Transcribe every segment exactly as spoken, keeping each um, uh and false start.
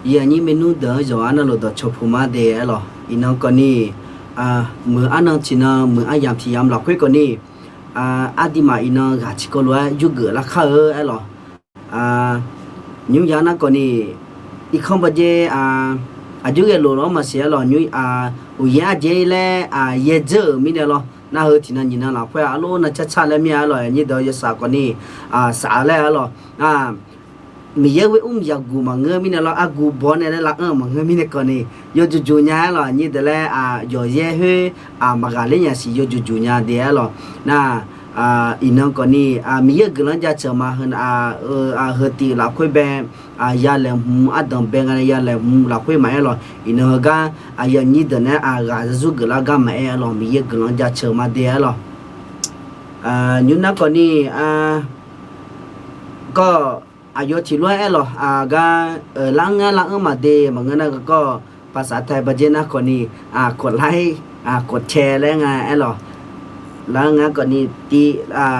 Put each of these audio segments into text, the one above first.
Iqnyir maernmr deuq-anr yawqha navluf dawqcawq puq ma de aerlawq. Iqnan kawvni, muiq arnan tiqnan muiq aryamq tiq yamq lafkhoer kawvni, aqduimaf iqnan ghaq tiqkawv lof-aer yurgeuf lar kar-eu aerlawq. Nymr ya nar kawvni, irkanr bawdzaer, aqjox ghae lof-anr maqsiq aerlawq, nymr, uqyaer ardzaer laer, yaerdzeur-euq mirnae lawr, nar heu tiqnan nyiqnan lafkhoer arlof nan carcar laer mir-a aerlawq, aqnyir deuq yawshaq kawvni, saf-eu laer aerlawq. Miqyaer ghoer mr yaqguq maqngeur mirnae lawr, argu baw nae laer lav anr-eu maqngeur mirnae kawvni, yawjuq juq nya aerlawq, aqnyir deuq laer, yawqyaer khoer, maqghaq ler nya siq yawjuq juq nya de aerlawq. Nar, iqnan kawvni, Miqyaer-euq guiqlanq jaceuq ma heu, heu tiq lafkhoer bae, yalaeqhmq ardanq bae nga nae yalaeqhmq lafkhoer maqaer lawq. Iqnan heugar, aqyuif aqnyir deuq nae-aer aqghaq zarzur geuflar gar maqaer aerlawq, Miqyaer-euq guiqlanq jaceuq ma de aerlawq. Nymr nar kawvni, kawv, aqyawf tiq lof-aer aerlawq, gar, lar anr ngar lar anr maqde maqngeur nar garkawv, ภาษาไทย bawdzaer nar kawvni, กดไลค์ กดแชร์ laer nga aerlawq. Lar anr ngar kawvni, tiv,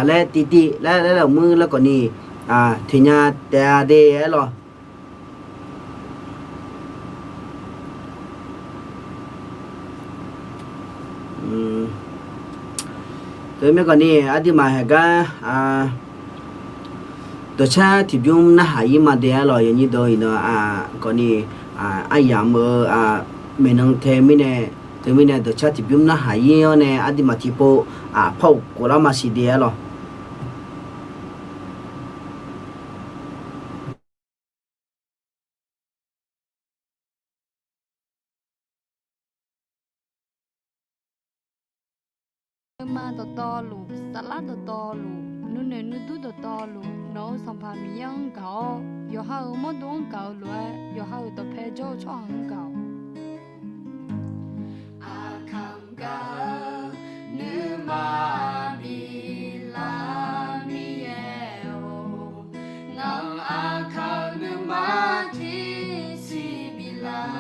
laer tiv tiv laer laer lawq muir lar kawvni, toeqnya taef-a de aerlawq. Teumirnae kawvni, aqduimaf haeq gar, dawqcar tiqbymr narhaq ir ma de aerlawq, yawnyir deuq iqnan, kawvni, aryamq-eu, maeqnan tae mirnae, teumirnae dawqcar tiqbymr narhaq ir-awr nae aqduimaf tiqpov, par-euq khof lar maqsiq de aerlawq. Nuima dawqtawvluf, saflar dawqtawvluf, nuinoeq nuidur dawqtawvluf, nawq-euq Sanqpaq Miqyaer-anr gaq-awr, yawqha-euq mawrdo-anr gaq-eu lof-aer, yawqha-euq dawqpae jawr-eu tsawrhaq-anr gaq-awq. Aqkaq gaq-eu nuima biflar Miqyaer-or, ngaq-euq aqkaq-eu nuima tiqsiq biflar.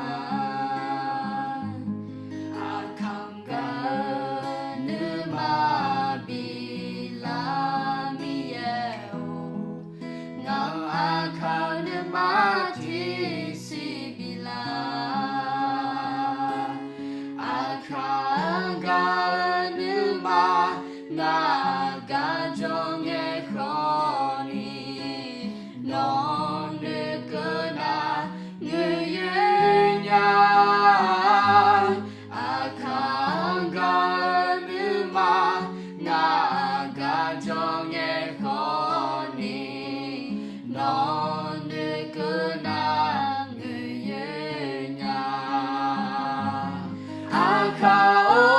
Aqkaq gaq-eu nuima biflar Miqyaer-or, ngaq-euq aqkaq-eu nuima tiqsiq biflar. Aqkaq gaq-eu nuima ngaq gaq jawr ngae khawfni, nawq noeqkeuv nar noeqyoer nya. Aqkaq gaq-eu nuima ngaq gaq jawr ngae khawfni, nawq noeqkeuv nar noeqyoer nya. Aqkaq-or,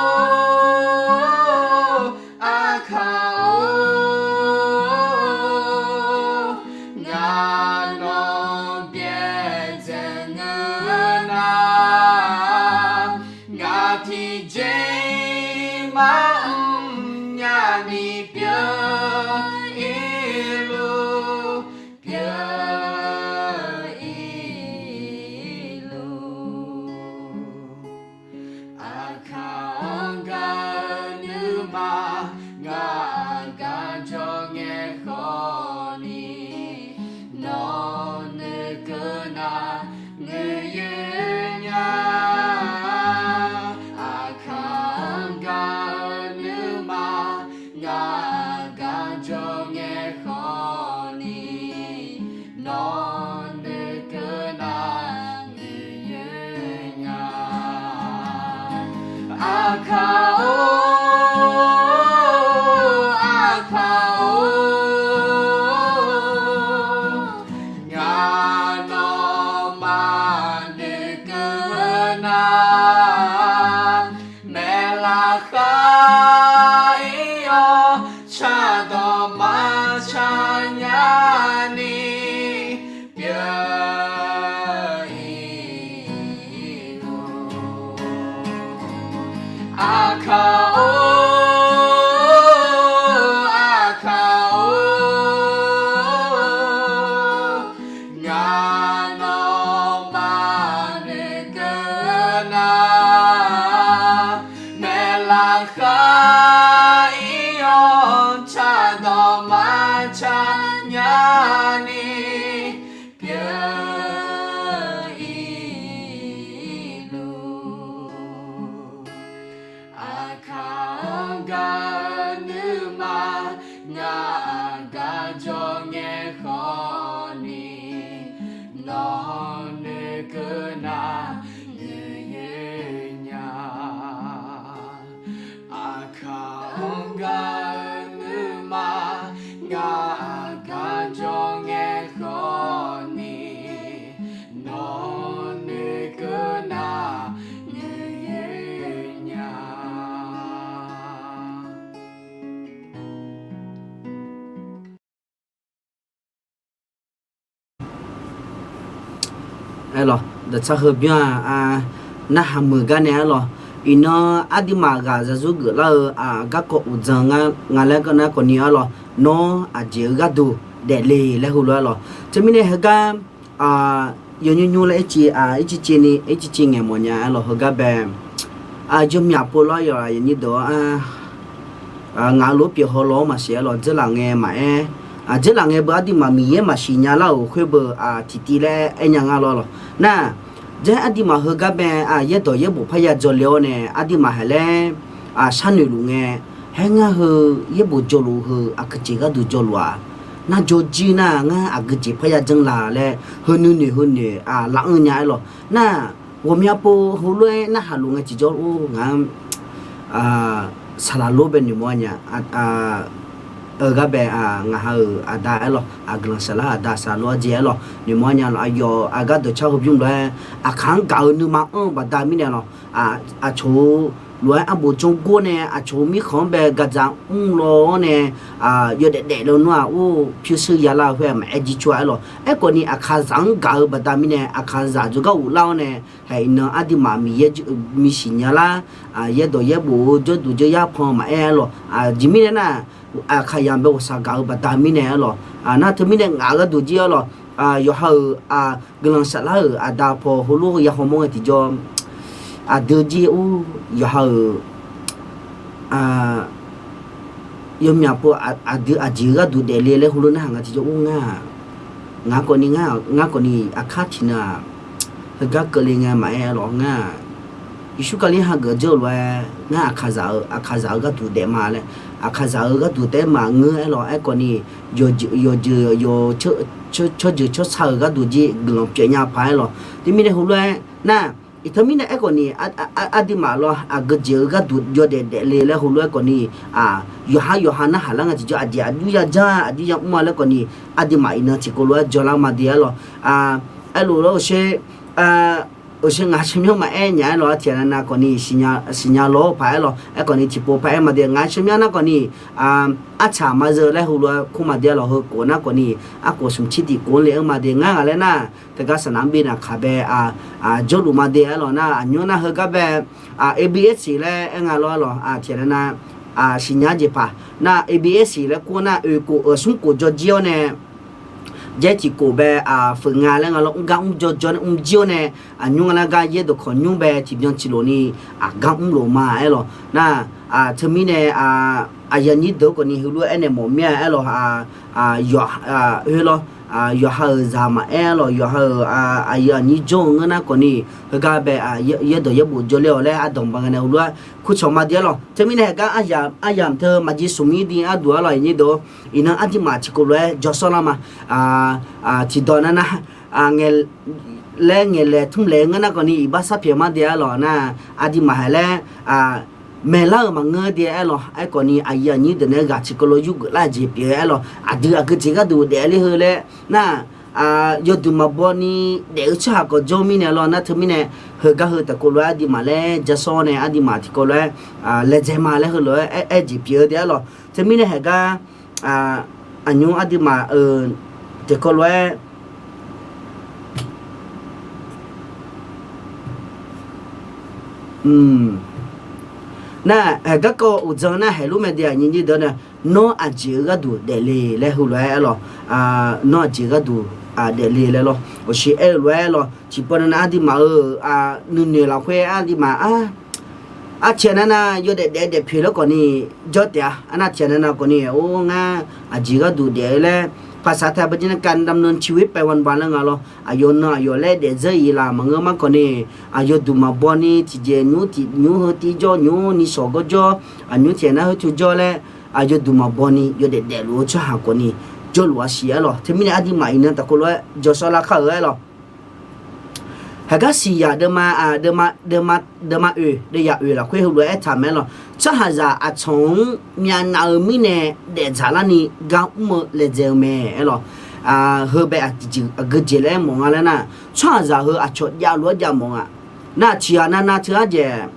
aqkaq-or, ngaq nawq byaerdzae ngeur nar, ngaq tiqjeq maqmr nyani pyeuf-ir luf, pyeuf-ir luf. Aqkaq gaq-eu nuima ngaq gaq jawr ngae khawfni, nawq noeqkeuv nar noeqyoer nya. Aqkaq gaq-eu nuima ngaq gaq jawr ngae khawfni, nawq noeqkeuv nar noeqyoer nya. Aqkaq-or, aqkaq-or, ngaq nawmaf noeqkeuv nar, maeqlaf khar-ir-awr, cardawq maqcar nyani pyeuf-ir luf. Aerlawq, dawqtsar heubymr-aq, narhaq meuq gar nae aerlawq, iqnan aqduimaf ghaq zarzur geuflar-eu garkawv uqdzan nga laer nar khawfni aerlawq, nawr aqjeq-eu gharduq daefle laer heulof aerlawq. Teumirnae heugar yawnymr nymr laer ircif, ircif civni ircif civ ngaeq mawfnya aerlawq, heugar bae yawmyaq pov lawr yawqghaq yawnyir deuq-anr ngaq-euq lof-aer pyeuf haw law-anr maqsiq aerlawq, dzeurlaf ngae maqaer, dzeurlaf ngae beu aqduimaf Miqyaer maqsiq nya lar-euq khoer beu tiqtiv laer aer nya nga lawr lawq. Nar, dzaer aqduimaf heugar bae yaerdawq yaerbof parya dzawle-awr nae aqduimaf haiq laer sharnoeq luf ngae, haer ngar heu yaerbof jawrluf heu aqgeujeq gharduq jawrluf-aq, nar jawrjir nar ngar aqgeujeq parya janr la laer heu nuinoeq heu noeq laf-anr nya aerlawq. Nar, ghawqmya pov heulof-aer narhaq luf ngae tiqjawr-or ngaq-anr saqlaq lor bae noeqmawr nya-eu gar bae, ngaq ha-euq aqda aerlawq, guiqlanq saflar aqda saqlaq lor-aer jeq aerlawq, noeqmawr nya lawq. Aqyawf aqgar dawqcar heubymr lof-aer aqkaq-anr gaq-eu nuima anr-eu baqda mirnae lawq, aqcawq-eu lof-aer arbof janr gor nae aqcawq-eu mirkhanq-anr bae gaqdzaq mrlaw-awr nae yawdaef daefle nmr-aq, or pyurshuir yalar-eu khoer-aq maqaer jircur-a aerlawq. Aerkhawfni aqkaqzaq-anr gaq-eu baqda mirnae aqkaqzaq jawrgar ghoflar-awr nae, haiq iqnan aqduimaf Miqyaer misiq nya lar, yaerdawq yaerbof-eu jawrduq jawryar pan maqaer aerlawq. Aqjeq mirnae nar, aqkaqzaq bae ghawqshaq gaq-eu baqda mirnae aerlawq. Nar teumirnae ngaq-euq gharduq jir aerlawq, yawqha-euq guiqlanq saflar-euq aqda paw heulof-aer ya hawmawr ngae tiqjawr, aqdui jir-or yawqha-euq yawmyaq pov aqdui aqjeq-eu gharduq daefle laer heulof narhaq nga tiqjawr-or ngar-aq, ngaq khawfni ngar, ngar khawfni aqkar tiqnan-aq, heugar keuvle ngae maqaer aerlawq ngar-aq, Yeqsur Kali hageuf-eu jawr-eu lof-aer ngar aqkaqzaq-eu, aqkaqzaq-eu gharduq daef ma laer, aqkaqzaq-eu gharduq taef-aer maqngeur aerlawq. Aerkhawfni yawqjeuq yawqjeuq yawq tsawrjeuq tsawrca-euq gharduq jir guiqlanq pyeuf nya paq aerlawq. Teumirnae heulof-aer nar, iqteumirnae aerkhawfni aqduimaf lawr aqgeujeq-eu gharduq yawdaef daefle laer heulof-aer khawfni yawqhar yawqha narhaq lar ngae tiqjawr aqjeq aqjur ya jar aqjur ya mr-a laer khawfni aqduimaf iqnan tiqkawv lof-aer jawrlar ma de aerlawq. Aerlof lawr-eu sher, euq sher ngaq shawrmyanr maqaer nya aerlawq, aqtiqnav nav khawfni siqnya lawr-eu paq aerlawq. Aerkhawfni tiqpov paq aer ma de ngaq shawrmyanr nar khawfni artsaq maqzeu laer heulof-aer kur ma de aerlawq. Heu khof nar khawfni arkhof smq tsir tiqkhof-anr le-anr ma de ngar ghaq laer nar, teugar saqnaq-anr binav kaq bae jawrluf ma de aerlawq nar, aqnymr nar heugar bae ABS laer aer nga lawr aerlawq. Aqtiqnav nav siqnya jeq paq nar ABS laer kur nar oeq khof euq smr khof jawr jir-awr nae, jaer tiqkhof bae feuq nga laer nga lawr, mr gar mr jawr jawr nae mr jir-awr nae, aqnymr nga nar gar yaerdawq kawq nymr bae tiqbyan tiqlof ni aqgar mrlof ma aerlawq nar, teumirnae aqyuif aqnyir deuq khawfni heulof-aer aernaeq mawf mir-a aerlawq. Yawq, oe lawr, yawqha-euq zaq maqaer aerlawq, yawqha-euq aqyuif aqnyir jawr-eu ngeur nar khawfni heugar bae yaerdawq yaerbof jawrle-awq laer ardanqbae nga nae heulof-aer kurcawq ma de aerlawq. Teumirnae heugar aryamq teu maqjeq smq mir di arduq aerlawq, aqnyir deuq-or, iqnan aqduimaf tiqkawv lof-aer jawrshawr lar ma. Tiqdawq nav nav laer ngaeqlaeq tmrlaeq ngeur nar khawfni iqbax sharpyaeq ma de aerlawq nar, aqduimaf haiq laer maeqlar-euq maqngeur de aerlawq. Aerkhawfni aqyuif aqnyir deuq nae ghaq tiqkawv lof yurgeuf lar-eu jeq pyeuf-eu aerlawq, aqdui aqgeujeq gharduq daefle heu laer nar, yawduq maqbaw ni daef-eu tsawrhaq kawv jawr mirnae lawr nar, teumirnae heugar heu tiqkawv lof-aer aqduimaf laer jashawr nae aqduimaf tiqkawv lof-aer laedzae ma laer heulof-aer aer jeq pyeuf-eu de aerlawq. Teumirnae heugar aqnymr aqduimaf-euq tiqkawv lof-aer nar, garkawv uqdzan nar haeq lor mae de aqnyir nyir deuq-anr nae, nawr aqjeq-eu gharduq daefle laer heulof-aer aerlawq. Nawr aqjeq gharduq daefle laer lawr, awqshiq aer-eu lof-aer lawr, tiqpawf nav nav aqduimaf-euq nuinoeq lafkhoer aqduimaf aqtiqnav nav yawdaef daef daef poeq laer khawfni jawr taef-a. Arnav tiqnav nav khawfni or ngar aqjeq gharduq daef-eu laer ภาษาไทย baqjir nar การดำเนินชีวิตไปวันๆ laer nga lawr, aqyawf nan aqyawf laer daef dzeur-iq laf maqngeur ma khawfni, aqyawf duq maqbaw ni tiqjeq nymr tiq nymr heu tiv jawr nymr ni shawq gawr jawr, aqnymr tiqnav heu teu jawr laer, aqyawf duq maqbaw ni yawdaef daefluf-eu tsawrhaq khawfni jawrluf-a siq aerlawq. Teumirnae aqduimaf iqnan tiqkawv lof-aer jawrshawr lar kar-euq aerlawq. Heugar siqyaq deuvma, deuvma oeq, deuvyaq oeq lafkhoer heulof-aer aertaq mae aerlawq, tsawrhaqzaq aqcawq-anr myavnav-eu mirnae daefdzaq larni gar mr-eu laedzae-eu mae aerlawq. Heu bae aqgeujeq laer aer mawf nga laer nar, tsawrhaqzaq heu aqcawq javluf-aer jav mawf nga. Nar tiqghaq nav nav teu arjaeq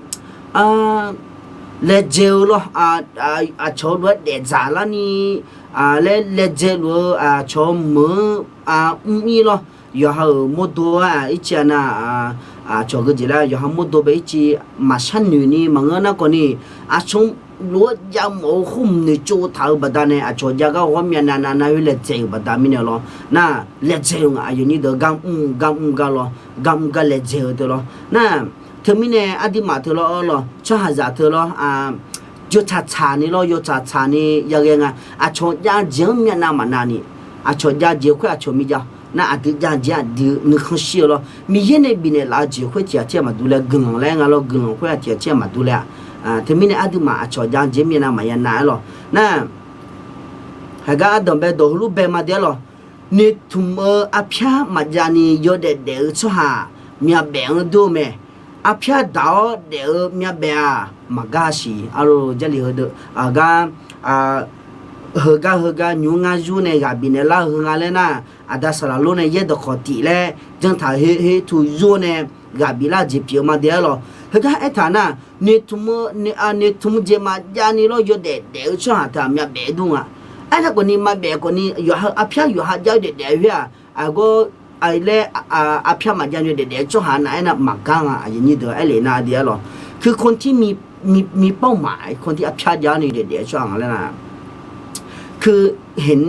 laedzae-eu lawr, aqcawq-eu lof-aer daefdzaq larni laer laedzae luf-eu aqcawq-eu meuq-anr mr-ir lawr. yawqha-euq mawrdo-aq ircif-a nar, aqcawq geujeq laer yawqha mawrdo bae ircif maqshar noeq ni maqngeur nar khawf ni, aqcawq lof-aer jav mawf-eu khoer mq noeq tsov taq-eu baqdanae aqcawq jav gar ghawr myav navnav nar khoer laedzae-euq baqda mirnae lawr nar, laedzae-eu nga aqyawf nyir deuq gar mr gar mr gar lawr, gar mr gar laedzae-eu deuq lawr nar, teumirnae aqduimaf teu lawr-awr lawr tsawrhaqzaq teu lawr, yawtsaq tsaq ni lawr yawtsaq tsaq ni yaghae nga. Aqcawq jav jeq-anr myav nav maqnav ni, aqcawq jav jeq khoer aqcawq mijav nar, aqdui jav jeq aqdui nuikhanr shir-eu lawr, Miqyaer nae bifnaeq laf-eu jeq khoer tiq ghaq tir-aq maqdur laer guiqlanq laer nga lawr, guiqlanq khoer-aq tiq ghaq tir-aq maqdur laer-aq, teumirnae aqduimaf aqcawq jav jeq myav nav maqya nav-aer lawr nar, haiq gar ardanq bae dawq heulof bae ma de-aer lawr, noeqtmq-eu arpyar maqjav ni yawdaef daef-eu tsawrhaq myavbaef-anr dur-eu mae. Arpyar daq-awr daef-eu myavbaef-aq maqgar siq. Aqlor Jarlif heudeuq aqgar, heugar heugar nymr ngar yur nae ghaq bifnaeq lar-eu heu nga laer nar, aqda saqlaq lor nae yaer dawqkawq tif laer jantaq her her tu yur nae ghaq biflar-eu jeq pyeuf-eu ma de-aer lawr. Heugar aertaq nar, noeqtmq-eu noeqtmq jeq maqjav ni lawr yawdaef daef-eu tsawrhaq teu-aq myavbaef dur nga. Aernar khawf ni maqbaef khawf ni yawqha arpyar yawqha jav-eu daef daef khoer-aq, aqgawr laer arpyar maqjav ni yawdaef daef-eu tsawrhaq nav aernar maqgar nga. Aqyuif nyir deuq aer lef nar de-aer lawr, คือคนที่มี มีเป้าหมาย คนที่ arpyar jav ni yawdaef daef-eu tsawrhaq nga laer nar, คือเห็น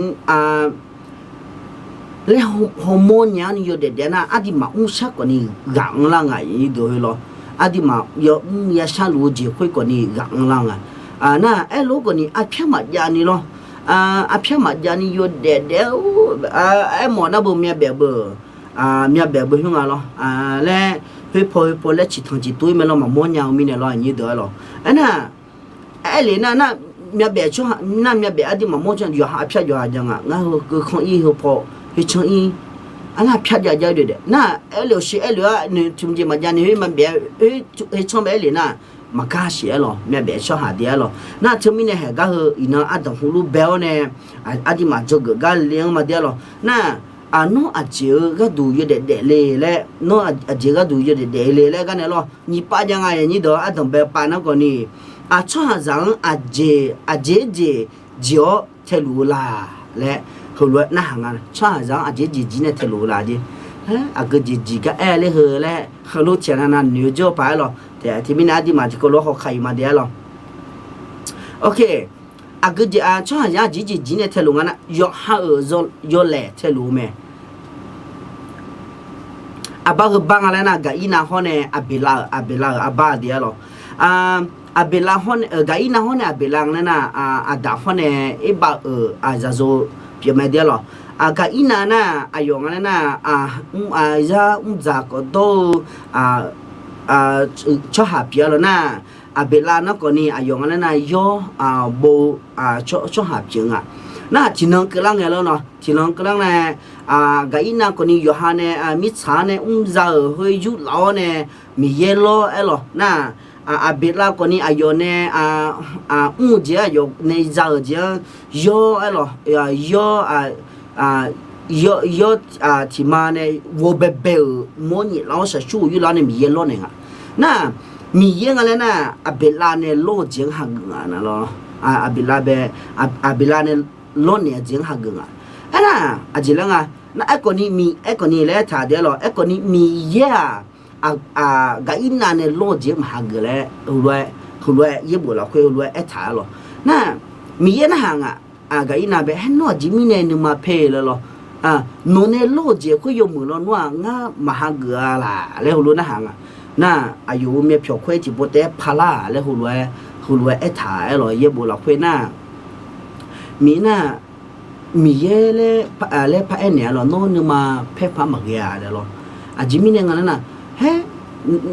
laer hawmawr nya-anr ni yawdaef daef nar, aqduimaf mrshar khawf ni ghaq anrlar nga. Aqyuif nyir deuq heu lawr, aqduimaf yawmr yashar luf-eu jeq khoer khawf ni ghaq anrlar nga. Nar aerlof khawf ni arpyar maqjav ni lawr, arpyar maqjav ni yawdaef daef-aer aermawf nar beu myavbaef beu, myavbaef beu khoer nga lawr laer, khoerpaw khoerpaw laer ciqtanq ciqtuv-ir mae lawr maqmawr nya-eu mirnae lawr aqnyir deuq-aer lawr. Aernar, aer lef nar nar, myavbaef tsawrhaq nar myavbaef aqduimaf mawr tsawrhaq yawqha arpyar yawqha jav nga. Ngar heu keuv kanr-ir heu paw heu canr-ir, arnar arpyar jav jav-eu daef daef nar aer lef-awq siq. Aerlef-aer noeqtmq jeq maqjav ni khoer maqbaef, heu canr bae aer lef nar maqgar siq-aer lawr, myavbaef tsawrhaq de-aer lawr. Nar teumirnae haiq gar heu iqnan ardanq heulof bae-awr nae aqduimaf dzawgeuf gar le-anr ma de-aer lawr. Nar, nawr aqjeq-eu gharduq yawdaef daef le laer, nawr aqjeq gharduq yawdaef daef le laer gar nae lawr, nyiq pav jav nga. Aqnyir deuq ardanq bae pav nar khawf ni, tsawrhaqzaq-anr aqjeq aqjeq jeq jeq-awr taeluf-eu la laer heulof-aer narhaq nga. Tsawrhaqzaq-anr aqjeq jeq jir nae taeluf-eu la jeq, aqgeu jeq jeq gar aer ler heu laer heulof tiqghaq nav nav noeq-eu jawr paq-aer lawr. Teumirnae aqduimaf tiqkawv lof-aer hawkaq-iq ma de-aer lawr. Aqgeu jeq-a tsawrhaqzaq-anr aqjeq jeq jir nae taeluf nga nar, yawqha-euq yawlaeq taeluf-eu mae. Aqbar heu bar nga laer nar, Gaqirnav hawr nae Aqbeqlav-euq, Aqbeqlav-euq arbar de-aer lawr. Aqbeqlav hawr nae, Gaqirnav hawr nae Aqbeqlav nga laer nar, aqdaq hawr nae Erbav-euq zaqzo pyeuf mae de-aer lawr. Gaqirnav nar aqyawf nga laer nar, zar mrdzaq khawf dawr-eu tsawrhaq pyeuf-a lawr nar, Aqbeqlav nar khawf ni aqyawf nga laer nar yawr bo-eu tsawrhaq pyeuf nga. Nar tiqnan keuvlar ngae lawr nar, tiqnan keuvlar nae, Gaqirnav khawf ni yawqha nae mirtsaq-anr nae mrza-euq khoer yurlaf-awr nae Miqyaer lawr-aer lawr nar, Aqbeqlav khawf ni aqyawf nae mr-eu jeq-anr, aqyawf nae za-euq jeq-anr yawr-aer lawr, yawr, yawr tiqma nae ghov baebae-euq mawrnyaef lar-awr shaqshur-euq yurlaf-awr nae Miqyaer lawrnaeq nga. Nar, Miqyaer nga laer nar, Aqbeqlav nae lawr-eu jeq-anr hageuf nga na lawr. Aqbeqlav bae, Aqbeqlav nae lawrnaeq-eu jeq-anr hageuf nga. Aernar, aqjeq laer nga, nar aerkhawf ni, aerkhawf ni laer aertaq de-aer lawr, aerkhawf ni Miqyaer-aq, Gaqirnav nae lawr-eu jeq-anr maqhageuf laer heulof-aer, heulof-aer yaerbof lafkhoer heulof-aer aertaq-aer lawr. Nar, Miqyaer narhaq nga, Gaqirnav bae, Haer, nawr aqjeq mirnae nuima paer-eu laer lawr. Nawq nae lawr-eu jeq khoer yawmuiq lawr nawr-aq ngar maqhageuf-a laq laer heulof narhaq nga. Nar, aqyawf-euq myavpyawq khoer tiqpov taef-aer parlar-aq laer heulof-aer, heulof-aer aertaq-aer lawr yaerbof lafkhoer nar, Miqyaer nar, Miqyaer laer, laer paraer naeq-a lawr, nawr nuima paer par maqghae-a laer lawr. Aqjeq mirnae nga laer nar, Haer,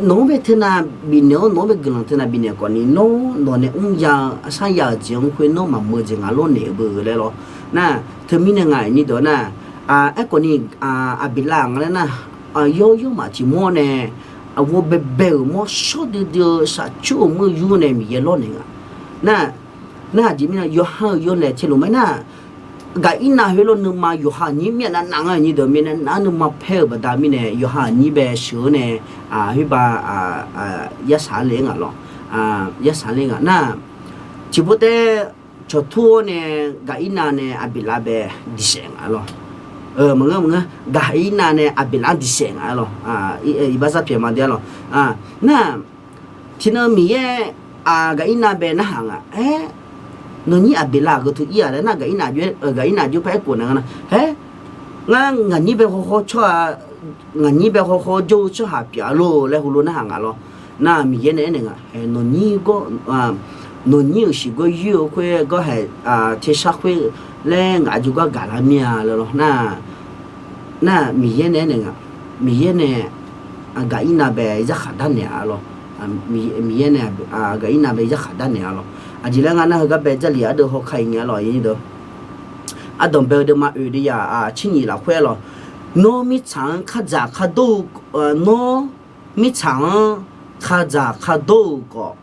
nawq-anr bae teunav bifnaeq-awr, nawq-anr bae guiqlanq teunav bifnaeq khawf ni, nawr nawq nae mrya-eu, sharya-euq jeq-anr khoer nawr maqmeu-eu jeq nga lawrnaeq-eu beu laer lawr. Nar, teumirnae nga aqnyir deuq nar, aerkhawf ni, Aqbeqlav nga laer nar, yawr yawrmaf tiq mawr nae, ghov baebae-euq mawr shawr duidui-eu shaqcur-euq meuq yur nae Miqyaer lawrnaeq nga. Nar, nar aqjeq mirnae yawqha-euq yawlaeq taeluf mae nar, Gaqirnav khoerlof nuima yawqha aqnyir myavnav nav nga aqnyir deuq, myavnav nav nuima paer-euq baqda mirnae yawqha aqnyir bae sheuq-eu nae, khoerba, yarsaq le nga lawr. Yarsaq le nga nar, tiqpov taef-aer cawqtur-awr nae Gaqirnav nae Aqbeqlav bae diqsaef nga lawr. Maqngeur maqngeur, gaqirnav nae aqbeqlar diqsaef nga-aer lawq. Iqbaxzar pyaeq ma de-ar lawq. Nar, tiqnan Miqyaer aqgaqirnav bae narhaq ngaq, aer, nawnyir aqbeqlar geuq teu ir-aq laer nar, gaqirnav jov-aer, gaqirnav jov-aer par aerkhof naeq nga nar, aer, ngar ngaqnyir bae hawkhaw tsawrhaq, ngaqnyir bae hawkhaw jawr-eu tsawrhaq pyeuf-a lor laer heulof narhaq ngaq lawr. Nar Miqyaer nae aernaeq nga, nawnyir gawr, nawnyir-euq shiq gawr yoer-eu khoer gawr haeq, tersar khoer laer ngaq jawrgar gaqlar mir-a laer lawr. Nar, nar Miqyaer nae aernaeq nga, Miqyaer nae aqgaqirnav bae yarkhaq darnaeq-a lawr. Miqyaer nae aqgaqirnav bae yarkhaq darnaeq-a lawr. Aqjeq laer nga nar, heugar bae Jarlif ardeuv hawkar-iq ngae-a lawq, aqyuif aqnyir deuq. Ardanqbae-eu deuvma oeq deuv yaf-aq, tser nyiq lafkhoer-a lawq. Nawr mirtsaq-anr kardaq kardawr-eu, nawr mirtsaq-anr kadzaq kardawr-euq khawf,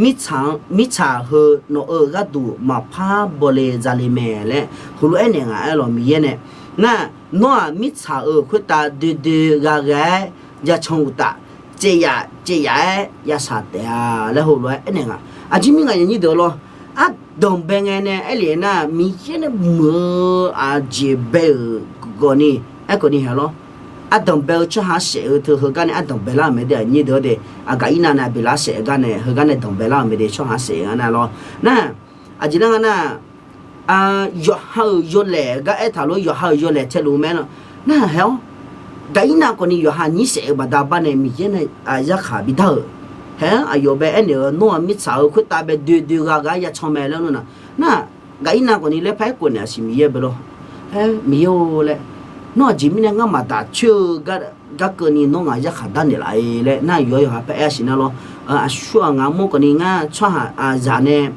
mirtsaq-anr, mirtsaq heu nawq-euq gharduq maqpar bawle zale mae laer heulof-aer aernaeq ngaq-aer lawq, Miqyaer nae. Nar, nawr-aq mirtsaq-euq khoertav doe doe gha gha-aer yacan uqtaf, caev yaf caev yaf-aer yashaq taef-a laer heulof-aer aernaeq nga. Aqjeq mirnae aqyuif aqnyir deuq lawr, ardanqbae ngae nae aerlef nar, Miqyaer nae muiq-eu aqjeq bae-euq gawqni, aerkhawf ni haeq lawr. Ardanqbae-eu tsawrhaq saef-eu teu heugar nae ardanqbae lar-euq mae de, aqnyir deuq-a de. Aqgaqirnav nae aqbeqlar saef-eu gar nae heugar nae danqbae lar-euq mae de, tsawrhaq saef-eu gar nae lawr. Nar, aqjeq nar nga nar, yawqha-euq yawlaeq gar aertaq lof, yawqha-euq yawlaeq taeluf mae lawr. Nar haeq-awr, gaqirnav khawf ni yawqha nyir saef-eu baqda bar nae Miqyaer nae yarkhaq bidar-euq. Haeq-anr aqyawf bae aernaeq-eu, nawr-aq mirtsaq-euq khoertav bae doe doe gha gha-aer yacan mae laer nar, nar, gaqirnav khawf ni laer par aerkhof naeq-aq siq Miqyaer bae lawr. Aer, Miqyaer-or laer, nawr aqjeq mirnae ngar maqdaq coer-eu gar keuvni nawr ngaq yarkhaq darnaeq laf-e laer nar, yawqha yawqha par aer-a siq nar lawr. Aqsur-aq ngaq mawr khawf ni ngar tsawrhaq zaq nae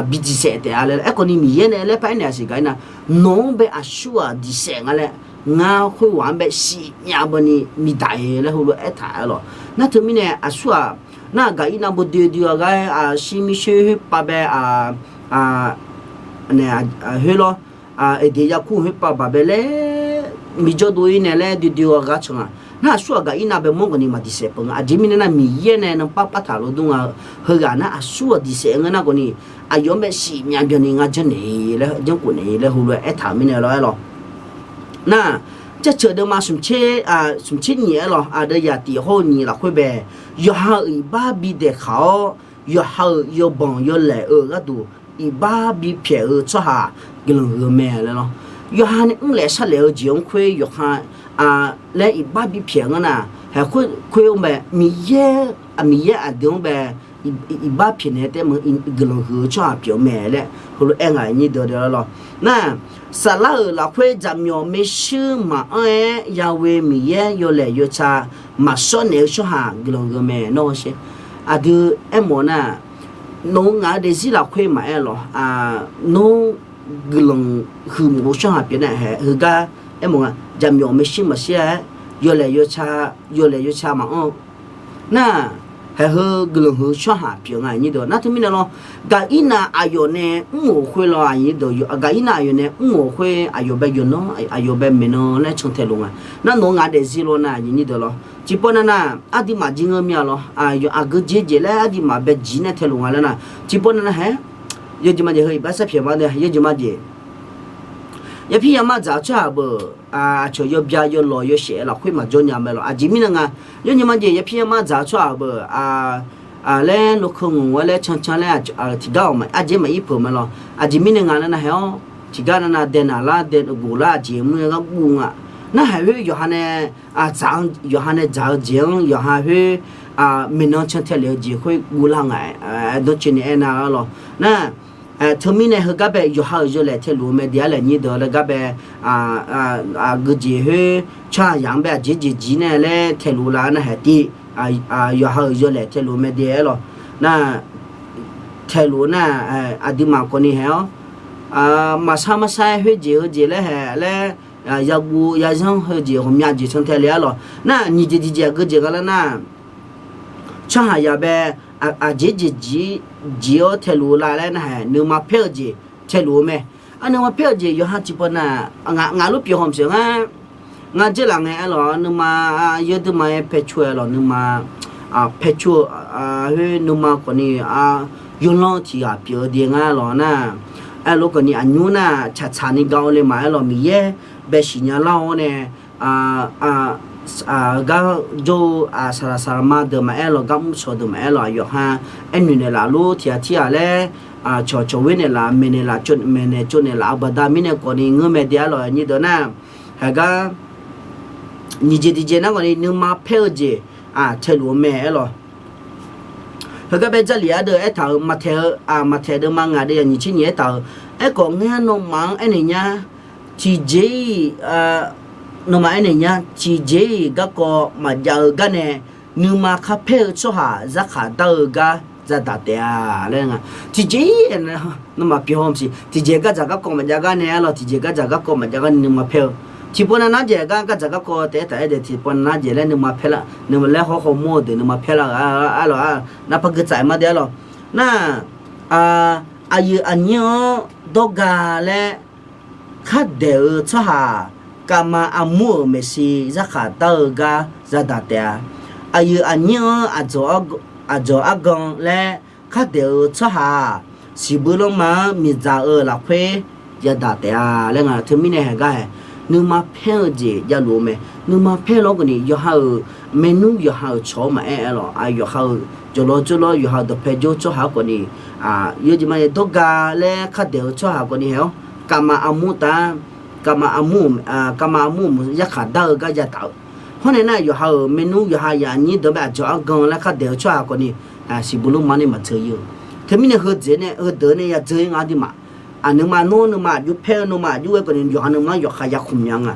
bi diqsaef taef-a laer, aerkhawf ni Miqyaer nae laer par aernaeq-aq siq gaqirnav, nawq-anr bae aqsur-aq diqsaef nga laer, ngar khoerghaq-anr bae shif myav bawni miqdaq-e laer heulof-aer aertaq-aer lawq. Nar teumirnae aqsur-aq, nar gaqirnav bawdoe doe-a gar-aer, shir mirshoer khoerpav bae, nae, khoer lawr, Eqdeq yarkur khoerpav baq bae laer, miqjawr dov-ir nae laer doe doe-a gar can nga. Nar aqsur-aq gaqirnav bae mawr khawf ni maqdiqsaef peuq nga. Aqjeq mirnae nar, Miqyaer nae nanpar partaq lof dur nga-eu heughaq nar aqsur-aq diqsaef ngeur nar khawf ni, aqyawf-anr bae shif myav byanni ngar janrnaeq-i laer, janrkhof naeq-i laer heulof-aer aertaq-euq mirnae lawr-aer lawq. Nar, Jaceuq deuvma smq tser nyiq-aer lawq, aqdeuv yaf tiq hawr-eu nyiq lafkhoer bae, yawqha-euq iqbax bi daeqkaq-awr, yawqha-euq yawbanq yawlaeq-euq gharduq iqbax bipyaeq-eu tsawrhaq guiqlanq huiq-eu mae laer lawr. Yawqha nae mrlaef sharlaef-eu jeq-anr khoer yawqha laer iqbax bipyaeq ngar nar, haeq khoer, khoer-anr bae Miqyaer, Miqyaer aqdui-anr bae iqbax pyaeqnaeq taef-aer meuq guiqlanq huiq-eu tsawrhaq pyeuf-eu mae laer heulof-aer ngaq nyir deuq-a lawr. Nar, saflar-euq lafkhoer jaqmyawf maershuir maqanr-aer Yahweh Miqyaer yawlaeq yawca maqshawr naeq-eu tsawrhaq guiqlanq huiq-eu mae nawr sher. Aqdui aermawf nar, nawq-eu ngaq-eu daefzir lafkhoer maqaer lawq. Nawr guiqlanq huiqmawf-eu tsawrhaq pyeuf nar haeq heugar aermawf nga, jaqmyawf maershuir maqshir-aer yawlaeq yawca, yawlaeq yawca maqanr-eu nar, haeq heu guiqlanq huiq-eu tsawrhaq pyeuf nga nyir deuq. Nar teumirnae lawr, gaqirnav aqyawf nae mr-euq khoer lawr, gaqirnav aqyawf nae mr-euq khoer aqyawf bae yawqnan, aqyawf bae maeqnan laer cantae luf nga. Nar nawq-eu ngaq daefzir lawr nar nyir deuq lawr, tiqpawf nav nar aqduimaf jir ngeur mir-a lawr. Aqgeu jeq jeq laer aqduimaf bae jir nae taeluf nga laer nar, tiqpawf nav nar haeq yawjeq majeq heu iqbax sarpyaeq ma nae yawjeq majeq yapir yamar dzaq-eu tsawrhaq beuq, aqcawq yawbya yawlawq yawshaef lafkhoer maqjawr nya mae lawq. Aqjeq mirnae nga, yawjeq majeq yapir yamar dzaq-eu tsawrhaq beuq laer, lokeu ngaq-aer laer cancan laer tiqgar-awq, aqjeq maqir peuq mae lawq. Aqjeq mirnae nga laer nar haeq-awr, tiqgar nav nav dae naq lar dae ghof lar aqjeq mr-aer gar guv nga. Nar haeq khoer yawqha nae dzaq-anr, yawqha nae dzaq-eu jeq-anr yawqha khoer maeqnan cantae lef-eu jeq khoer guvlar nga-aer, dawrcoeni aernar-a lawq. Nar, teumirnae heugar bae yawqha-euq yawlaeq taeluf-eu mae de-ar laer nyir deuq laer gar bae, aqgeu jeq khoer tsawrhaqzaq-anr bae aqjeq jeq jir nae laer taeluf lar nar haeq tiv, yawqha-euq yawlaeq taeluf-eu mae de-aer lawq. Nar, taeluf nar, aqduimaf khawfni haeq-awr, maqshar maqshar-aer khoer jeq heu jeq laer haeq laer, yaguv yazanr heu jeq ghawqmya jeq cantae le-ar lawq. Nar nyiq jeq tiq jeq aqgeu jeq nga lar nar, tsawrhaqzaq bae aqjeq jeq jir, jir-awr taeluf-eu lar laer nar haeq nuima paer-eu jeq taeluf-eu mae. Aq, nuima paer-eu jeq yawqha tiqpawf nar, ngaq lof pyeuf haw maqsiq ngar, ngar dzeurlaf ngae aer lawq, nuima yawduima-aer paer coer-aer lawq, nuima paer coer-eu khoer nuima khawfni yawlanr tiq ghaq pyeuf-eu de ngar lawq nar, aerlof khawfni aqnymr nar tsaqtsaq ni ga-awr le maqaer lawq, Miqyaer bae siqnya lar-awr nae, heugar jawr-eu saqlaq saqlaq ma deuq maqaer lawq, gar mrcawq deuq maqaer lawq, aqyawf ha aernoeq naeqlaf lor tiq ghaq tir ghaq laer, cawqcawq ghoer naeqlaf, maeqnaeq laf, maeqnaeq tsov naeqlaf-eu baqda mirnae khawfni ngeur mae de-ar lawq, aqnyir deuq nar. Heugar nyiq jeq tiqjeq nar khawfni nuima paer-eu jeq taeluf-eu mae-aer lawq. Heugar bae Jarlif ardeuv aertaq-euq maqtaeq-eu, maqtaeq deuvma ngaq deuv yaq nyiq tser nyiq aertaq-euq, aerkhawf ngar nawmaf-anr aernaeq nya, tiqjeq-iq, nawmaf aernaeq nya, tiqjeq-iq garkawv maqjav-eu gar nae, nuima kharpaer-eu tsawrhaq zarkhaq dar-eu gar yadaq taef-a laer nga. Tiqjeq-iq nawmaf pyeuf haw maqsiq, tiqjeq gardzaq garkawv maqjav gar nae-ar lawq, tiqjeq gardzaq garkawv maqjav gar nae nuima paer-eu. Tiqpov navnar jeq gar gardzaq garkawv taef-aer taq-aer daef, tiqpov navnar jeq laer nuima paer lar, nuima laer hawr hawmawr-eu deuq nuima paer lar-eu-ar lawq-ar, navpaq gui tsaf-aer ma de-ar lawq. Nar, aqyuif aqnyir-anr dawrga laer khardaeq-eu tsawrhaq, kavma armur-euq maeqshi zarkhaq dar-eu gar yadaq taef-a. Aqyuif aqnyir-anr aqdzawq argan laer khardaeq-eu tsawrhaq-aq, siqbuir lanrma-anr miqdzaq-eu lafkhoer yadaq taef-a laer nga. Teumirnae haeq gar haeq, nuima paer-eu jeq javluf-eu mae. Nuima paer lawr khawfni yawqha-euq maernmr yawqha-euq cawq-anr maqaer-aer lawq, yawqha-euq jawqlawr jawrlawr yawqha-euq dawqpae jawr tsawrhaq-anr khawfni, yawjeq ma yawq dawrga laer khardaeq-eu tsawrhaq khawfni haeq-awr, kavma armur taf, kavma armur, kavma armur-euq yarkhaq dar-eu gar yadaq-eu. Hawr nae nar yawqha-euq maernmr yawqha yaqnyir deuq bae aqdzawq argan laer khardaeq-eu tsawrhaq khawfni, siqbuir lanrma nae maqdzeur ir-eu. Teumirnae heudeuq nae heudeuq nae yadzeur ir nga aqduimaf. Aqnuima nawr nuima aqjox paer-eu nuima aqjox-aer khawfni yawqha nuima-anr yawqkhaq yakhmq nya nga.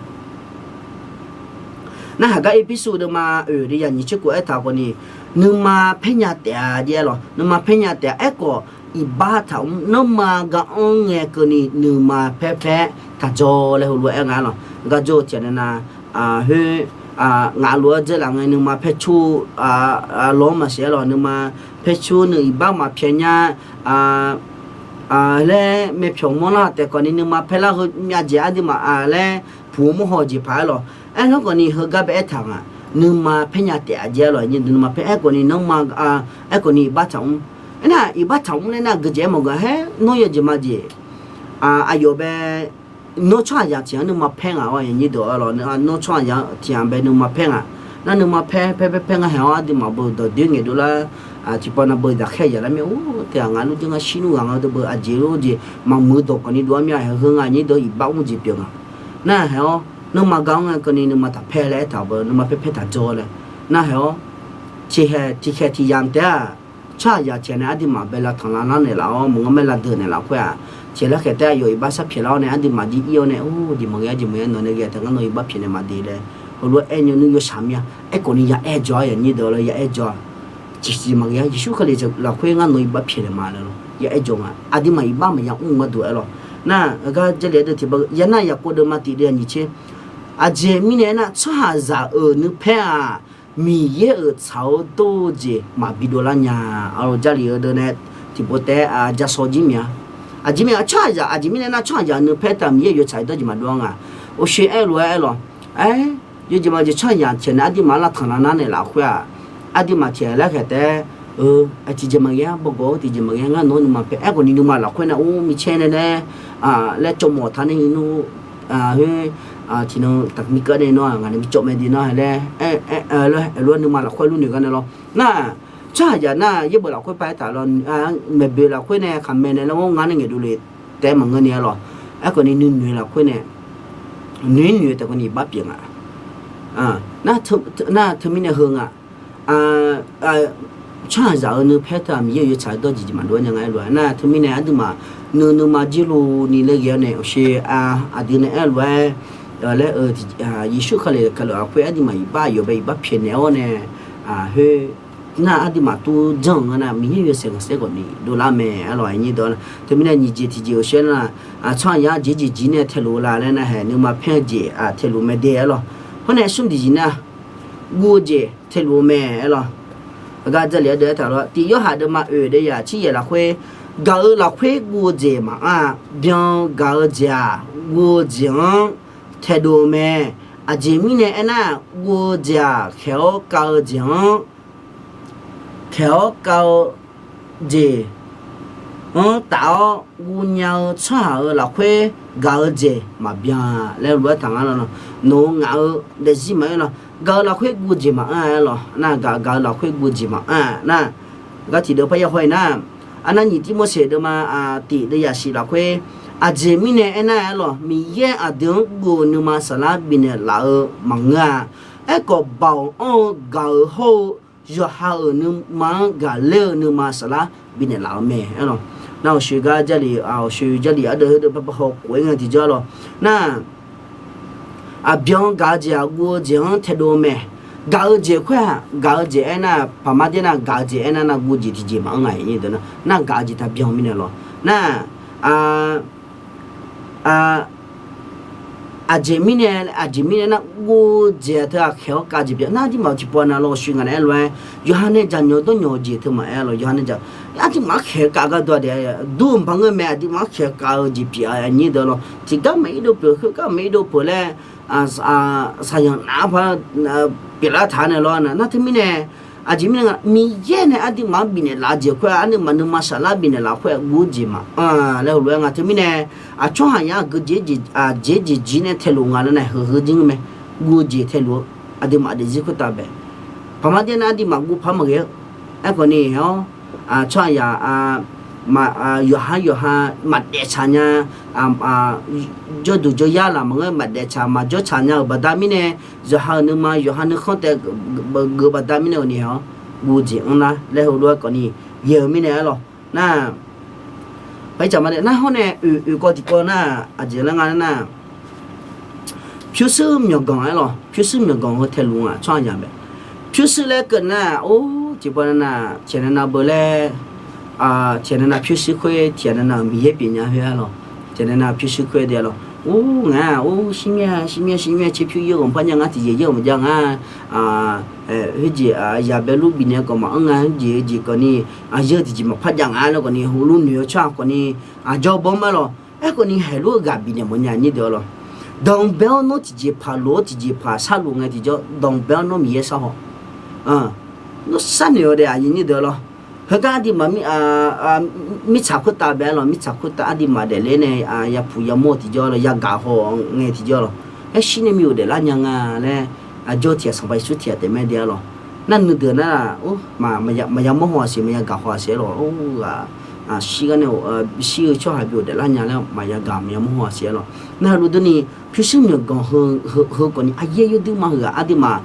Nar haqgar Erpersu deuvma oeq deuv yaq nyiq tser khof aertaq khawfni, nuima paer nya taef-a jeq-aer lawq, nuima paer nya taef-a. Aerkhawf iqbax taqmr, nanrma gar anr ngae keuvni nuima paer paer taqjawr laer heulof aer nga-ar lawq. Gar jawr-eu tiqghaq nae nav, khoer, ngaq lof-aer dzeurlaf ngae nuima paer cur, lawr maqsiq-aer lawq, nuima paer cur nuiq iqbax maqpyaeq nya laer, myavpyawq mawrlar taef khawfni nuima paer lar heu myavjeq aqduimaf laer puq-eu mawrhaw-eu jeq paq-aer lawq. Aernar khawfni heugar bae aertaq nga, nuima paer nya taef-a jeq-aer lawq, nuima paer aer khawfni nanrma, aer khawfni iqbax taqmr. Aernar iqbax taqmr laer nar geujeq aer mawf gaq haer, nawr yawjeq majeq, aqyawf bae, nawr tsawrhaqzaq tiq ghaq-anr nuima paer ngaq-awr, yaqnyir deuq-ar lawq, nawr tsawrhaqzaq tiq ghaq bae nuima paer ngaq. Nar nuima paer paer paer paer ngar haeq-awr aqduimaf beu dawqdoer ngaeqdov lar, tiqpavnav beu daqkhaer yaq lar mir-or, tiq ghaq ngaq lur jir ngar shirnmr ghaq nga deuq beu aqjeq lor jeq maqmuiq dawq khawfni dov-ar mir-a, haeq heu nga nyir deuq iqbax mr jeq pyeuf nga. Nar haeq-awr nanrma gar-anr ngae keuvni nuima taqpaer laer aertaq-euq beu, nuima paer paer taqjawr laer. Nar haeq-awr tiqkhaeq tiqkhaeq tiq yamq taef-aq, tsawrhaqzaq tiq ghaq nae aqduimaf bae lavtanq lavnar naeqlaf-awr maqngeur mae lavdeuq naeqlaf khoer-aq, tiq ghaq laer khaeq taef aqyawf iqbax sharpyaeq lar-awr nae aqduimaf jir ir-awr nae, or, jeq maqghae-a jeq maqghae-a, nawq nae ghae taef ngar nawq iqbax pyaeqnaeq maqde laer heulof-aer aer nymr nymr yawshaq mir-a. Aerkhawfni ya aer jawr-a, yaqnyir deuq-ar lawq, ya aer jawr-a. Tiqsiq maqghae-a, Yeqsur Kali lafkhoer ngar nawq iqbax pyaeqnaeq ma laer lawq, ya aer jawr nga. Aqduimaf iqbax maqya mr-eu gharduq-aer lawq. Nar heugar Jarlif ardeuv tiq ba ya nar yaqkov deuvma tiq deuv-aq nyiq tser. Aqjeq mirnae aernar, tsawrhaqzaq-euq nuipaer-aq, Miqyaer-euq tsaq-awr dawr-eu jeq maqbi dovlar nya. Aqlawq Jarlif-eu deuq nae tiqpov taef-aer ja shaw jir mia. Aqjeq mirnae tsawrhaqzaq, aqjeq mirnae nar tsawrhaqzaq-euq nuipaer taq Miqyaer-euq yawtsaq-aer dawr jeq maqdov-ar nga. Oqshoe aerlof-aer aerlawq, aer, yawjeq maqjeq tsawrhaqzaq tiq ghaq nae aqduimaf lavtanq lavnar naeqlaf khoer-aq, aqduimaf tiq ghaq laer khaeq taef-aer, eu, tiqjeq maqghae-a bawgawq-eu tiqjeq maqghae-a ngar nawq-anr nuima paer aerkhawfni nuima lafkhoer nae or micaer nae laer, laer cawv mawf taq nae nymr, khoer, tiqnan taqmiq keuv nae nawr ngaq nae bi cawv mae de nawr laer, aerlof-aer nuima lafkhoer lur noeq gar nae lawr. Nar, tsawrhaqzaq nar yaerbof lafkhoer paq-aer taq lawr, maeqboeq lafkhoer nae khaqmae nae laer ngar nae ngaeqdov le taef-aer maqngeur ni-a lawq. Aerkhawfni nuinoeq lafkhoer nae, noeq-ir noeq-eu taef khawfni iqbax pyeuf nga. Nar, teumirnae heu nga. Tsawrhaqzaq-euq nuipaer taq Miqyaer-euq yawtsaq-aer dawr jeq jeq maqdov-ar nya nga aerlof-aer nar, teumirnae aqduimaf nuinoeq nuima jir luf ni laer ghae-awr nae oqshoe, aqdui nae aerlof-aer laer-eu, Yeqsur Kali kalof lafkhoer aqduimaf iqbax yawf bae iqbax pyaeqnaeq-awr nae, khoer nar aqduimaf tov janr-eu nga nar Miqyaer-euq yawshaef khanqsaer khawfni dovlar mae aerlawq, aqnyir dawq. Teumirnae nyiq jeq tiqjeq oqshoe nar, tsawrhaqzaq jeq jeq jir nae taeluf-eu la laer nar haeq nuima paer-eu jeq taeluf mae de aerlawq. Khoer nae smr tiqjeq nar, guv-eu jeq taeluf-eu mae aerlawq. Heugar Jarlif ardeuv aertaq lawr, tiq Yorhaq deuvma oeq deuv yaq tsir yaeq lafkhoer, gaq-eu lafkhoer guv-eu jeq maqanr-a, byan-eu gaq-eu jeq-aq guv-eu jeq-anr taedov-eu mae. Aqjeq mirnae aernar, guv-eu jeq-aq khaeq-awr kav-eu jeq-anr, khaeq-awr kav-eu jeq anr taf-awr guv nya-eu tsawrhaq-euq lafkhoer gaq-eu jeq maqbyan laer lof-aer taq nga lawq. Nawq-eu ngaq-eu daefzir maqaer lawq. Gaq-euq lafkhoer guv-eu jeq maqanr-a aer lawq. Nar gaq gaq-euq lafkhoer guv-eu jeq maqanr-a nar, gar tiqdeuv parya haw-ir nar, arnavnyiq Tirmorseq deuvma tif deuv yaqsiq lafkhoer, aqjeq mirnae aernar-aer lawq, Miqyaer aqdui-anr guv-eu nuima saflar bifnaeq laf-eu maqngeur-a. Aerkhawf, baoq anr-eu gaq-euq hawr-eu yawqha-euq nuima-anr gaqler-eu nuima saflar bifnaeq laf-eu mae aer lawq. Nar awqshoe gar Jarlif, awqshoe Jarlif ardeuv heudeuv parpar haw khof-aer ngae tiqjawr lawq. Nar aqbyan gaq-eu jeq-aq guv-eu jeq-anr taedov-eu mae. Gaq-eu jeq khoer-aq, gaq-eu jeq aernar, paqmar der nar gaq-eu jeq aernar nar guv-eu jeq tiqjeq maqanr nga-iq nar, nar gaq-eu jeq taqbyan mirnae lawq. Nar aqjeq mirnae, aqjeq mirnae nar guv-eu jeq teu-aq khaeq-awr kav jeq byan nar, aqduimaf tiqpawf nav lawq shuif ngaq naeq-aer lof-aer, yawqha nae jaqnyawq dawrnyawq-eu jeq teu maqaer lawq. Yawqha nae jaq, aqduimaf-anr khaeq-eu kav gharduq-a daef dur-euq maqngeur mae. Aqduimaf-anr khaeq-eu kav-eu jeq pyeuf-a aqnyir deuq lawq. Tiqgar maqir dov peuq, khoergar maqir dov peuq laer, saqyanq nav-anr par pyeuflar taq naeq lawr nar. Nar teumirnae, aqjeq mirnae nga, Miqyaer nae aqduimaf-anr bifnaeq laf-eu jeq khoer-aq, aqduimaf nuima saflar bifnaeq laf khoer-aq guv-eu jeq maqanr laer heulof-aer nga. Teumirnae, aqcawq haqyar-aq geu jeq jeq jeq jir nae taeluf nga laer nae heugheu jir-eu mae. Guv-eu jeq taeluf-eu, aqduimaf daefzir khoertav bae. Paqmar der nar aqduimaf guv paq maqghae-eu. Aerkhawf ni-awr, tsawrhaqzaq yawqha yawqha maqdaef tsaq nya, jawrduq jawryar laf maqngeur maqdaef tsaq maqjawr tsaq nya-euq baqda mirnae, yawqha-euq nuima yawqha nuikhanr taef geuf baqda mirnae-awq ni-awr, guv-eu jeq anr nar laer heulof-aer khawf ni ghae-eu mirnae aer lawq. Nar, paqir tsaq ma nae nar hawr nae oeq oeq kawv tiqkawv nar, aqjeq laer nga nar, pyurshuir myawqganq aer lawq. Pyurshuir myawqganq heu taeluf nga tsawrhaqzaq mae. Pyurshuir laer keuv nar, or tiqpawf nav nav tiqnav nav beu laer, tiqnav nav pyurshuir khoer tiqnav nav-euq Miqyaer pyeufnya khoer-a lawq. Tiqnav nav pyurshuir khoer dae lawq. Or ngaq-a or shirmyaer shirmyaer shirmyaer tserpyur yaer ghawqpar nya ngar tiqjeq yaer ghawqmya jar ngar, khoerjeq yaq bae lur bifnaeq khawf maqanr nga, khoerjeq jeq khawf ni, aqyar tiqjeq maqpar jav nga laer khawf ni heulof noeq-eu tsawrhaq khawf ni, aqjawr bawr ma lawq. Aerkhawf ni haiq lur-eu ghaq bifnaeq mawf nya nyir deuq-a lawq. Danqbae-awr nawr tiqjeq paq lof-awr tiqjeq paq sharluf ngae tiqjawr, danqbae-awr nawr Miqyaer sharhaw. Nawr sharnoeq-eu daef aqyuif nyir deuq-a lawq. Heugar aqduimaf mirtsaq khoertav bae-a lawq. Mirtsaq khoertav aqduimaf daefler nae yapuq yamawr-eu tiqjawr lawq, yagaq haw ngae tiqjawr lawq. Aershir nae miqoq daeflar nya nga laer, aqjawr tiq ghaq Sanqpaq Yeqsur tiq ghaq taef mae dae-a lawq. Nar nuideuq nar, maqya mawr haw-aq siq, maqya gaq haw-aq siq-aer lawq. Shir gar nae shir-eu tsawrhaq byov daeflar nya laer maqya gaq maqya mawr haw-aq siq-aer lawq. Nar heulof durni, pyurshuir myawqganq heu khawf ni aqyaer yawduir ma heughaq aqduimaf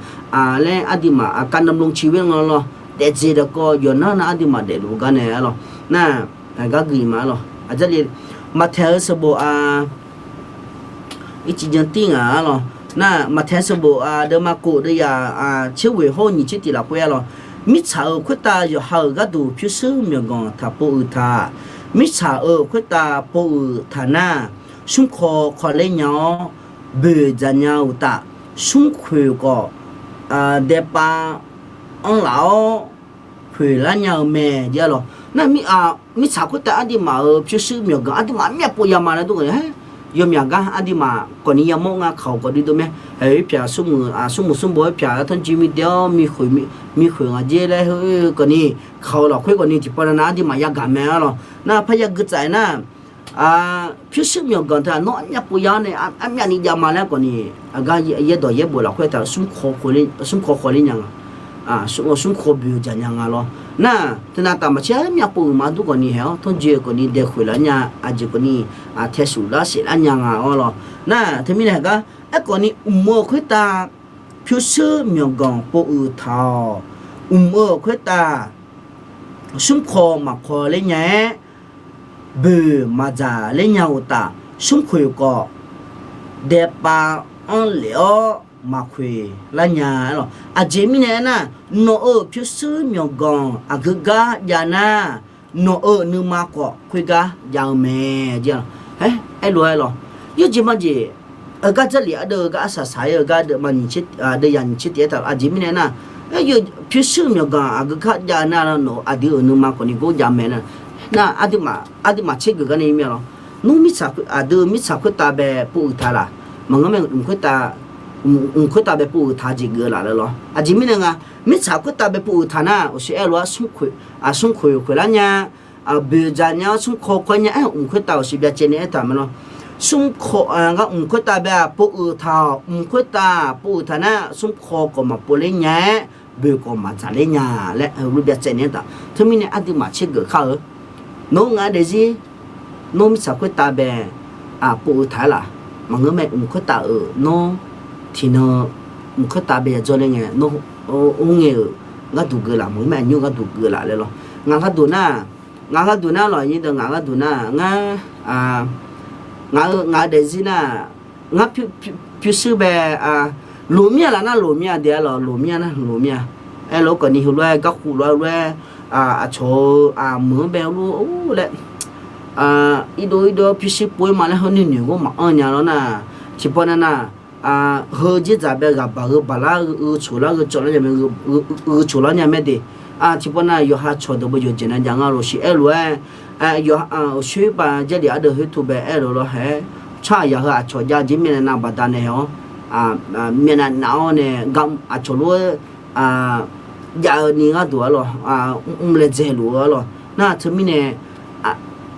laer aqduimaf aqkav navlov ciqghoer nga lawr. Daefdzaeq daqkawv yawqnan nar aqduimaf daefluf gar nae-a lawq. Nar gar gui ma-a lawq. Aqjarle Maqtaeq-eu sanqbof a ircif jan tir ngaq-a lawq. Nar Maqtaeq sanqbof a deuvma kof deuv yaq tser ghoeq hawr-eu nyiq tser tiq lafkhoer-a lawq. Mirtsaq-euq khoertav yawqha-euq gharduq pyurshuir myawqganq taq pov uiq taq. Mirtsaq-euq khoertav pov uiq taq nar, smrkawv kawvler nya-awr boeq dzaq nya uqtaf, smrkhoeq khawf daepav anr laf-awr khoeqlar nya-eu mae. Nar mirtsaq khoertav aqduimaf-euq pyurshuir myawqganq aqduimaf myavpov yama laer dur-a. Yawmyaq gar aqduimaf khawf ni yamawr nga kaq-awq khawf duidov mae. Haeq-eu pyaq smrmuiq smrbo-aer pyaq tanrjoe mirdae-awr mikhoeq ngaq dzer laer heu khawf ni, kaq-eu lafkhoer khawf ni tiqpavnav nav aqduimaf yagaq mae-a lawq. Nar parya gui tsaf-aer nar, pyurshuir myawqganq teu-aq nawr armyav pov ya-awr nae armyavni jav ma laer khawf ni, aqgar yaerdawq yaerbof lafkhoer taq smrkawv khawvler nya nga. Smrkawv boeq dzaq nya nga lawr. Nar teunav taf maqtser armyav pov uiq ma dur khawf ni haeq-awr tanrjoe khawf ni daeqkhoeq lar nya, aqjeq khawf ni taesuf lar saef lar nya nga-awr lawq. Nar teumirnae haeq gar aerkhawf ni mq-eu khoertav pyurshuir myawqganq pov uiq taq-awq. Mq-eu khoertav smrkawv maqkawv ler nya-aer, boeq maqdzaq ler nya uqtaf, smrkhoeq khawf daepav anr lef-awr maqkhoeq lar nya-a lawq. Aqjeq mirnae aernar, nawq-euq pyurshuir myawqganq aqgeu gar jav nar, nawq-euq nuima khawf khoergar jav-eu mae. Aerlof-aer lawq, yawjeq majeq, heugar Jarlif ardeuv-eu gar arsaq saq-ir-eu gar deuv yaq nyiq tser tiq-aer taq-eu aqjeq mirnae aernar, pyurshuir myawqganq aqgeu gar jav nar, nawq aqdui-euq nuima khawf ni gor jav mae nar, nar aqduimaf tser geuf gar nae mir-a lawq. Nmr aqdui-eu mirtsaq khoertav bae pov uiq taq laf, maqngeur mae, mq khoertav bae pov uiq taq jeq geuf laf laer lawq. Aqjeq mirnae nga, mirtsaq khoertav bae pov uiq taq nar, uqshoe aerlof-aer smrkhoeq khoeq lar nya, boeq dzaq nya-awr smr kaw kawr nya-aer mq khoertav-euq siq byacaevni aertaq mae lawr. Smr kaw, ngar mq khoertav bae-aq pov-euq taq-awq, mq khoertav pov-euq taq nar smr kaw kawq maqpov ler nya-aer, boeq kawq maqdzaq ler nya laer heulof byacaevni aertaq. Teumirnae aqduimaf tsergeuf kar-eu. Nawr ngaq-anr daefzir, nawr mirtsaq khoertav bae pov-eu taq-aer laf. Maqngeur mae, mq khoertav-euq nawr tiqnan mq khoertav bae yadzawr ler ngae, nawr or ngae-euq gharduq geuf laf, maqngeur mae, aqnymr gharduq geuf laf laer lawr. Ngaq gharduq nar, ngaq gharduq nar lawq, nyir deuq ngaq gharduq nar ngar, ngaq-eu ngaq-eu daefzir nar, ngar pyurshuir bae, loq mir-a laf nar loq mir-a de-aer lawq, loq mir-a nar loq mir-a. Aerlof-aer kawfni heulof-aer garkhuv lof-aer lof-aer, aqcawq-eu meuq-anr bae lof-aer laer, irdov irdov pyurshuir pov-ir ma laer heunuinoeq ghawr maqanr nya lawr nar, tiqpawf nav nar, heu dzerdzaq bae ghaqbaq heu baqlar heu coqlar heu cawvlar nya mae, heu coqlar nya mae de. Tiqpawf nav yawqha cawqdeuq bae yawqjeq nav jav nga lof siq aerlof-aer, yawqha, uqshoer pav Jarlif ardeuv khoertov bae aerlof lawr hae-aer, tsawrhaqzaq heu aqcawq jav jeq myavnav nav baqdanae hae-awr, myavnav nav-awr nae gar aqcawq lof-aer jav-eu ni gharduq-aer lawq, mrlaev dzaeq luf-eu-aer lawq. Nar teumirnae,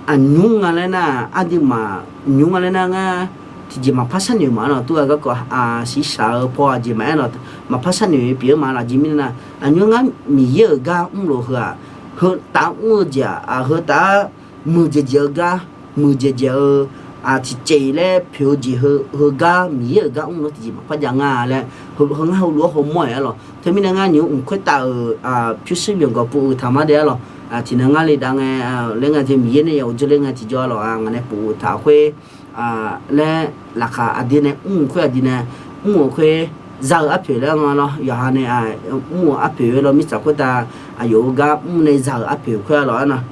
aqnymr nga laer nar, aqduimaf nymr nga laer nar ngar, tiqjeq maqpar sharnoeq ma-aer lawq, tov-aer garkawv shiqshaq-eu paw aqjeq maqaer lawq, maqpar sharnoeq pyeuf-eu ma laf jeq mirnae nar, aqnymr ngar Miqyaer-euq gar mrlof heu-aq, heu taf mr-eu jeq-aq, heu taf-aer muiqdzaeq dzaeq-eu gar, muiqdzaeq dzaeq-eu tiqcaev laer poeq-eu jeq heu, heugar Miqyaer-euq gar mrlof tiqjeq maqpar jav nga laer, heu ngar heulof-aer hawmawr-aer lawq. Teumirnae ngar nymq mq khoertav-euq pyurshuir myawqganq pov-eu taq ma de-aer lawq. Tiqnan ngar le dav ngae, laer ngae te Miqyaer nae ya uqdzeur ler ngae tiqjawr-aer lawq, ngaq nae pov-eu taq khoer laer laqkhaq aqdui nae mr-eu khoer aqdui nae mr-euq khoer za-euq arpoeq laer nga lawr, yawqha nae mr-euq arpoeq-aer lawr, mirtsaq khoertav aqyawf-euq gar mr nae za-euq arpoeq khoer-aer lawq-aer nar.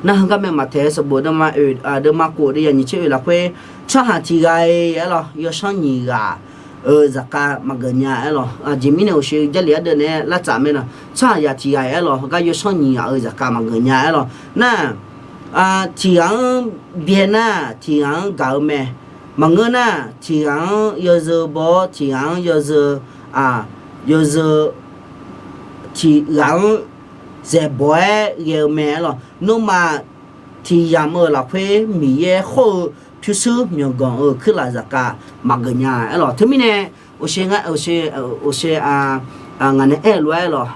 Nar heugar mae Maqtaeq sanqbof deuvma khof deuv yaq nyiq tser oeq lafkhoer, tsawrhaq tiq ghaq-aer lawq yawsanr nyiq ghaq-euq zaqkhav maqgeuf nya-aer lawq. Aqjeq mirnae uqshoe Jarlif ardeuv naeq-aer lavtsaf mae lawq, tsawrhaqzaq tiq ghaq-aer lawq heugar yawsanr nyiq ghaq-euq zaqkhav maqgeuf nya-aer lawq. Nar tiq ghaq-anr byae nar tiq ghaq-anr gaq-eu mae. Maqngeur nar tiq ghaq-anr yawzeu baw-awr tiq ghaq-anr yawzeu, yawzeu tiq ghaq-anr zaeqbawq-aer ghae-eu mae-aer lawq. Nawmaf tiq yamq-euq lafkhoer Miqyaer hawr-eu pyurshuir myawqganq-euq kuirlaf zaqkhav maqgeuf nya-aer lawq. Teumirnae, uqshe ngar, uqshe, uqshe, ngaq nae aer-eu lof-aer lawq,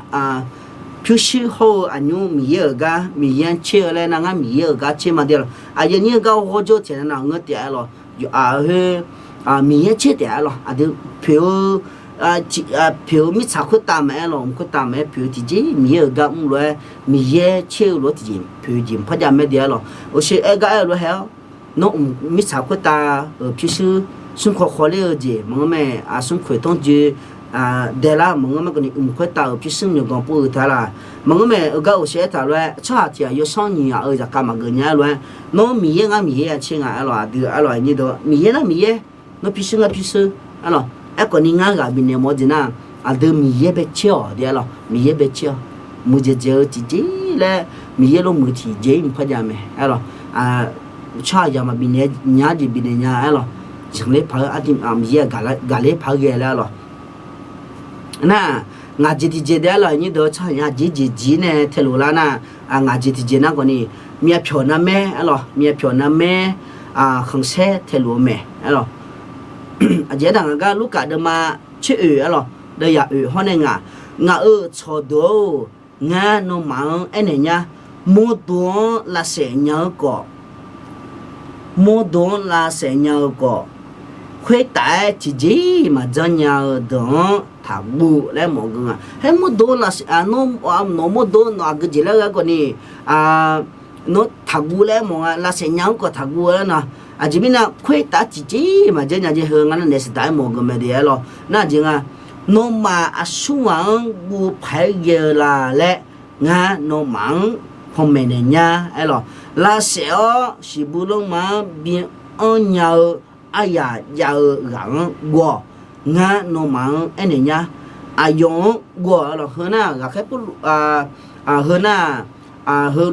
pyurshuir hawr-eu aqnymr Miqyaer-euq gar Miqyaer-anr tser-eu laer nar ngar Miqyaer-euq gar tser ma de lawq. Aqyuif aqnyir-eu gar ghawrjawr taeq nar nar ngeur taef-aer lawq. Yawqha khoer Miqyaer tser taef-aer lawq. Aqdui poeq-eu, poeq-eu mirtsaq khoertav maqaer lawq, mq khoertav maqaer poeq-eu tiqjeq Miqyaer-euq gar mr lof-aer Miqyaer tser-eu lof-aer tiqjeq poeq-eu jeq mqpar jav mae de-aer lawq. Uqshe aer gar aer-eu lof-aer hae-awr, nawr mq mirtsaq khoertav-euq pyurshuir smr kawv kawv ler-eu jeq maqngeur mae, aqsmr khoeq tanrjoe daelar maqngeur mae, kawvni mq khoertav-euq pyurshuir myawqganq pov-eu taq laf. Maqngeur mae, heugar uqshe aertaq lof-aer tsawrhaq tiq ghaq yawsanr nyiq ghaq-euq zaqkhav maqgeuf nya-aer lof-aer, nawr Miqyaer ngar Miqyaer-a tser nga-aer lawq, aqdui-aer lawq, aqnyir deuq Miqyaer nar Miqyaer, nawr pyurshuir ngar pyurshuir-aer lawq. Aerkhawfni ngar ghaq bifnaeq mawf-eu jeq nar, aqdui Miqyaer bae tser-awq de-aer lawq, Miqyaer bae tser-awq. Muiqdzaeq dzaeq-eu tiqjeq laer Miqyaer lor muiq tiqjeq-ir mqpar jav mae-aer lawq. Tsawrhaqzaq maqbif naeq nya-ar jeq bifnaeq nya-aer lawq. Zanqler paq-eu aqdui Miqyaer gaqler paq-aer ghae laer-aer lawq. Nar, ngaq jeq tiqjeq daef-aer lawq, aqnyir deuq tsawrhaq aqjeq jeq jir nae taeluf lar nar, ngaq jeq tiqjeq nar khawfni, myavpyawq narmaer-aer lawq, myavpyawq narmaer khanqsaer taeluf-eu mae-aer lawq. Aqjeq aerdaq ngaq gar Lurkaf deuvma tser oeq-aer lawq, deuv yaq oeq hawr nae ngaq, ngaq-euq tsawqdeuq-or, ngar nawmaf-anr aernaeq nya, mawrdo-anr lavsaef nya-eu khawf, mawrdo-anr lavsaef nya-eu khawf, khoertaf-aer tiqjeq-iq maqjanr nya-eu deuq-anr taqguv laer mawf geu nga. Haer mawrdo-anr lavsaef, nawq mawrdo nawq aqgeujeq laer ghae khawfni, nawr taqguv laer mawf nga, lavsaef nya-anr khawf taqguv laer nar, aqjeq mirnae khoertaf tiqjeq-iq maqjanr nya jeq heu ngar nar naeq saqdaq-aer mawf geu mae de-aer lawq. Nar aqjeq nga, nawmaf aqsurghaq-anr guv paq-aer ghae-eu la laer, ngar nawmaf-anr panmaeq naeq nya-aer lawq. Lavsaef-awr siqbuv lanrma-anr bi anr nya-eu aryaq jav-eu ghaq-anr guv-awq. Ngar nawmaf-anr aernaeq nya. Aqyawf-anr guv-awq-aer lawq. Heu nar ghaqkhaer Pawrluv, heu nar, heu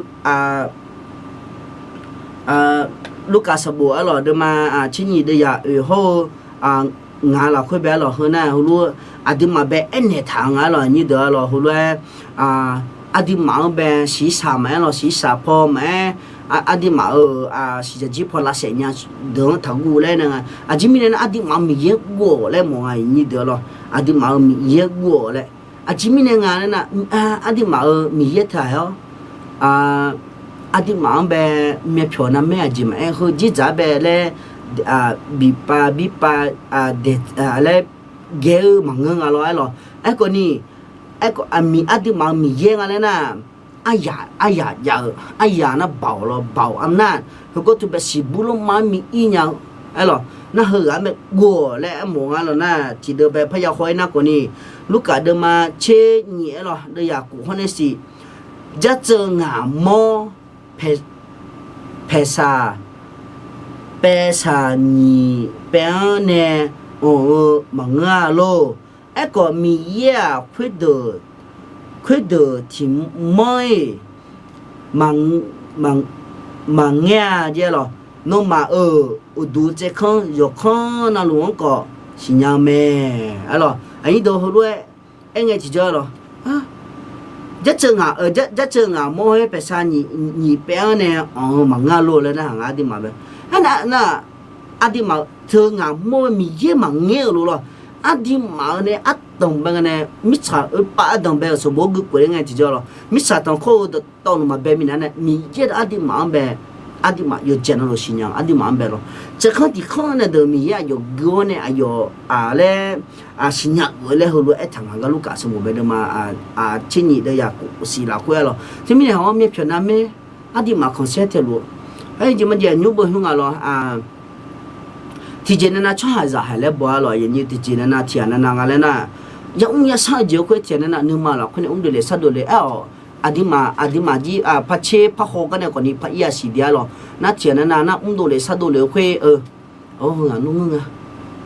Lurkaf sanqbof-aer lawq, deuvma tser nyiq deuv yaq oeq hawr-eu ngaq lafkhoer bae-aer lawq. Heu nar heulof-aer aqduimaf bae aernaeq taq-eu nga-aer lawq, aqnyir deuq-aer lawq. Heulof-aer aqduimaf-anr bae shiqshaq maqaer lawq, shiqshaq paw maqaer, aqduimaf-euq siqjaq jir paw lavsaef nya deuq-anr taqguv laer nae nga. Aqjeq mirnae nar, aqduimaf-euq Miqyaer guv-awq laer mawf nga, iqnyir deuq-a lawq. Aqduimaf-euq Miqyaer guv-awq laer. Aqjeq mirnae nga laer nar, aqduimaf-euq Miqyaer taq-aer-awr, aqduimaf-anr bae myavpyawq navmaer aqjeq maqaer, heu dzerdzaq-aer bae laer, bifpav birpav laer ghae-eu maqngeur nga lawr aer lawq. Aerkhawf ni, aerkhawf aqmiq aqduimaf-euq Miqyaer nga laer nar, aryaq, aryaq jav-eu, aryaq nar baoq lawr, baoq armnar, heugawr teu bae siqbur lorma-anr miq-ir nya-eu aer lawq. Nar heughaq-anr bae guv-awq laer aermawf nga lawq nar, tiqdeuv bae parya haw-aer nar khawf ni, Lurkaf deuvma tser nyif aer lawq, deuv yaq khof hawr nae siq, jartseuv ngaq mawr, paeqsaq, paeqsaq nyiq paev-anr nae anr-eu maqngeur-a lor. Aerkhawf Miqyaer-aq, khoerdeuq, khoerdeuq tiq manr-iq maqngaer-a jeq lawq. Nawmaf-euq uqduq tsaevkanr yawqkanr navluf-anr khawf siqnya-eu mae. Aer lawq, aqnyir deuq heulof-aer aerngae tiqjawr lawq. Jartseuv ngaq, jartseuv ngaq mawr-aer paeqsaq nyiq paev-anr nae anr-eu maqngeur lor laer nar, ngaq aqduimaf bae. Aernar, aqduimaf teu ngaq mawr-aer Miqyaer maqngaer-eu lor lawq. Aqduimaf-eu nae ardanq bae nga nae, mirtsaq oepav ardanq bae-euq sanqbof-anr guikhof-aer ngae tiqjawr lawq. Mirtsaq tanqkhawr-eu dawqtawvluf maqbae minav nae, Miqyaer-aq aqduimaf-anr bae, aqduimaf yawqjeq navluf siqnya-eu aqduimaf-anr bae lawq. Tsaevkanr tiqkanr nae deuq Miqyaer aqyawf gui-awr nae aqyawf-aq laer siqnya geuf-eu laer heulof-aer aertaq ngaq gar Lurkaf sanqbof bae deuvma tser nyif deuv yaq khof siq lafkhoer-a lawq. Teumirnae haq-awr myavpyawq navmaer aqduimaf khanqsaer taeluf-eu, aer jeq maqjeq nymr beu hmr nga lawq. Tiqjeq navnav tsawrhaqzaq haiq laer baw-a lawq. Aqyuif aqnyir tiqjeq navnav tiq ghaq navnav nga laer nar, yamr yasar-eu jeq-eu khoer tiq ghaq navnav nuima lafkhoer nae mrdov lef sardov lef aer-awq. Aqduimaf, aqduimaf jir parcer parhaw gar nae khawf ni par ir-a siq de-a lawq. Nar tiq ghaq navnav nar mrdov lef sardov lef-eu khoer-eu, ghaq nmr ngeur nga.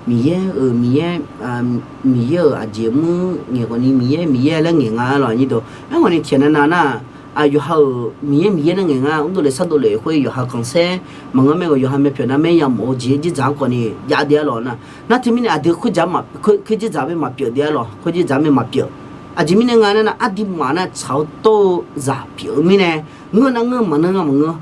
Miqyaer-euq, Miqyaer, Miqyaer-euq aqjeq mr ngaeq khawf ni Miqyaer, Miqyaer laer ngaeq nga-a lawq. Aqnyir deuq aerkhawf ni tiq ghaq navnav nar, yawqha-euq Miqyaer, Miqyaer laer ngaeq nga mrdov lef sardov lef-eu khoer yawqha khanqsaer maqngeur mae-euq yawqha myavpyawq navmaer yamawf-eu jeq dzerdzaq-anr khawf ni jav de-a lawq nar. Nar teumirnae aqdui khoerdzaq-anr, khoerdzaq-anr mae maqpyeuf de-a lawq. Khoerdzaq-anr mae maqpyeuf. Aqjeq mirnae nga nar, aqduimaf nar tsaq-awr tawr-eu zaq pyeuf-eu mirnae, ngeur nar ngeur, maqngeur nar maqngeur,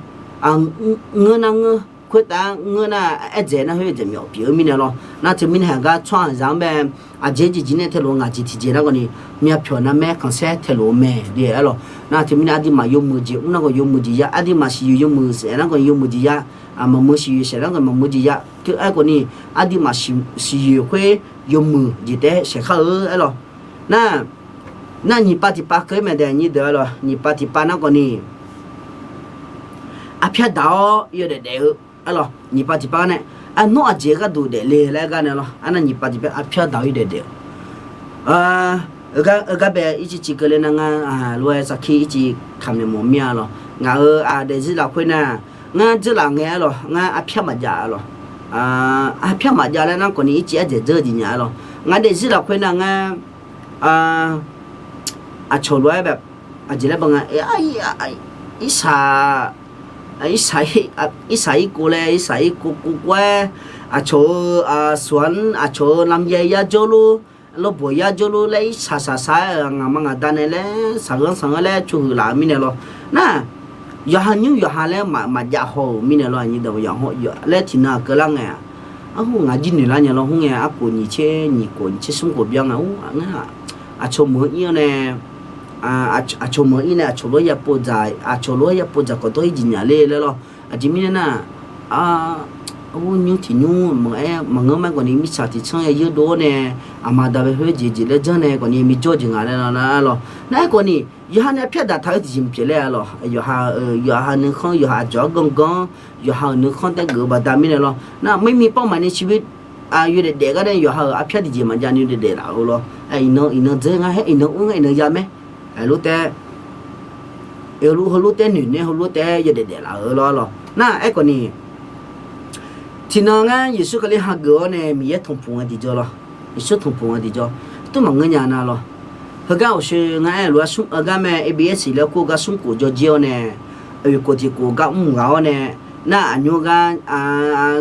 ngeur nar ngeur, khoertav ngeur nar aerdzaeq nar khoerdzaeq myawf pyeuf-eu mirnae lawr. Nar teumirnae haq gar tsawrhaqzaq-anr bae aqjeq jeq jir nae taeluf-eu ngaq jeq tiqjeq nar khawf ni, myavpyawq navmaer khanqsaer taeluf-eu mae de-a lawq. Nar teumirnae aqduimaf yawmuiq jeq mr nar khawf yawmuiq jeq ya, aqduimaf siqyoeq yawmuiq saef nar khawf ni yawmuiq jeq ya, maqmuiq siqyoeq saef nar khawf maqmuiq jeq ya. Teu aerkhawf ni, aqduimaf siqyoeq khoer yawmuiq jeq taef-aer saef khar-eu aer lawq. Nar, nar nyiq pav tiq pav keuv-aer mae dae nyir deuq-a lawq. Nyiq pav tiq pav nar khawf ni, arpyar daq-awr yawdaef daef-eu aer lawq. Nyiq pav tiq pav nae, arnawr aqjeq gharduq daefle laer gar nae lawr. Arnav nyiq pav tiq pav arpyar daq-awr yawdaef daef-eu, gar bae ircif cif keuvle nar ngar lof-aer sarkir ircif kamq naeq mawf mir-a lawq. Ngaq-euq aqdaeq zir lafkhoer nar, ngar dzeurlaf ngae aer lawq, ngar arpyar maqjav-a lawq. Arpyar maqjav laer nar khawf ni ircif ardzaeq dzeur-eu jeq nya-a lawq. Ngaq daefzir lafkhoer nar ngar aqcawq lof-aer aqjeq laer ba nga, irsaq, irsaq irkov laer irsaq irkov kov kov-aer, aqcawq-euq saq-anr aqcawq-euq lamyaer yar jawrlor, lawrbawq yar jawrlor laer irsaq saqsaq-aer-euq ngaqma ngaqda nae laer saqghanr saqghanr laer tsov huiq laf-eu mirnae lawr. Nar, yawqha nymr yawqha laer maqjav haw-euq mirnae lawr. Aqnyir deuq yawqha laer tiqnan aqkeuv lar ngae-aq, arhu ngaq jir noeq lar nya lawr. Hmr ngae, arkhof nyiq tser nyiq khof nyiq tser smr khof byan nga, ngar aqcawq meuq-anr ir-awr nae, aqcawq meuq-anr ir nae aqcawq lof-aer ya pov dzaq, aqcawq lof-aer ya pov dzaq khawf dawr ir jeq nya ler laer lawr. Aqjeq mirnae nar, nymr tiq nymr maqaer maqngeur mar khawf ni mirtsaq tiq tsanr ya yeur dov-awr nae, aqma da bae khoer jeq jeq laer janr nae khawf ni mijawr jeq nga laer lawr. Nar aerkhawf ni, yawqha nae arpyar daq taq-eu tiqjeq maqpyeuf laer-a lawq. Yawqha, yawqha nuikhanr, yawqha aqdzawq-anr ganr ganr, yawqha-euq nuikhanr taef geuf-eu baqda mirnae lawr. Nar mirmi pawr maqni siq bi yawdaef daef gar nae yawqha-euq arpyar tiqjeq maqjav ni yawdaef daef laf-eu lawr. Iqnan iqnan dzeur ngar haer, iqnan ur ngar iqnan ya mae. Lof taef, heulof taef noeq nae heulof taef-aer yawdaef daef laf-eu lawr lawq. Nar aerkhawf ni, tiqnan ngar Yeqsur Kali hageuf-awr nae Miqyaer tanqpuq nga tiqjawr lawr. Yeqsur tanqpuq nga tiqjawr, tur maqngeur nya nar lawr. Heugar awqshoe ngar aer-eu lof-aer smr-eu gar mae, A B S laer kur-eu gar smr khof jawr jir-awr nae, oeq khof tiq khof gar mr ghaq-awr nae, nar aqnymr gar,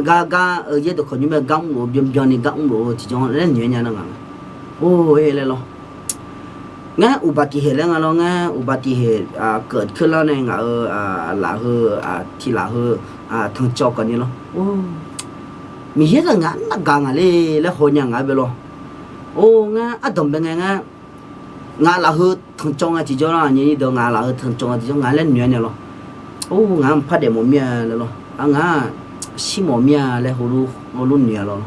gar gar-eu yaerdawq kawq nymr mae gar mrlof-eu byanbyan ni gar mrlof-eu tiqjawr laer noeq-aer nya nar nga. Or-e laer lawr. Ngar อุบัติเหตุ laer nga lawr, ngar อุบัติเหตุ keuv keuv lar nae ngaq-euq lafheu, tiq lafheu tanqcawv khawf ni lawr. Or, Miqyaer taq ngaq-anr nargaq ngaq le laer haw nya ngaq-aer bae lawr. Or, ngar ardanq bae ngae ngar, ngaq lafheu tanqcawv nga tiqjawr lar, aqnyir deuq ngaq lafheu tanqcawv nga tiqjawr ngaq laer noeq-aer naeq lawr. Or, ngaq-anr mqpar daef mawf mir-a laer lawr. Ngaq-aq shir mawf mir-a laer heulof noeq-a lawr.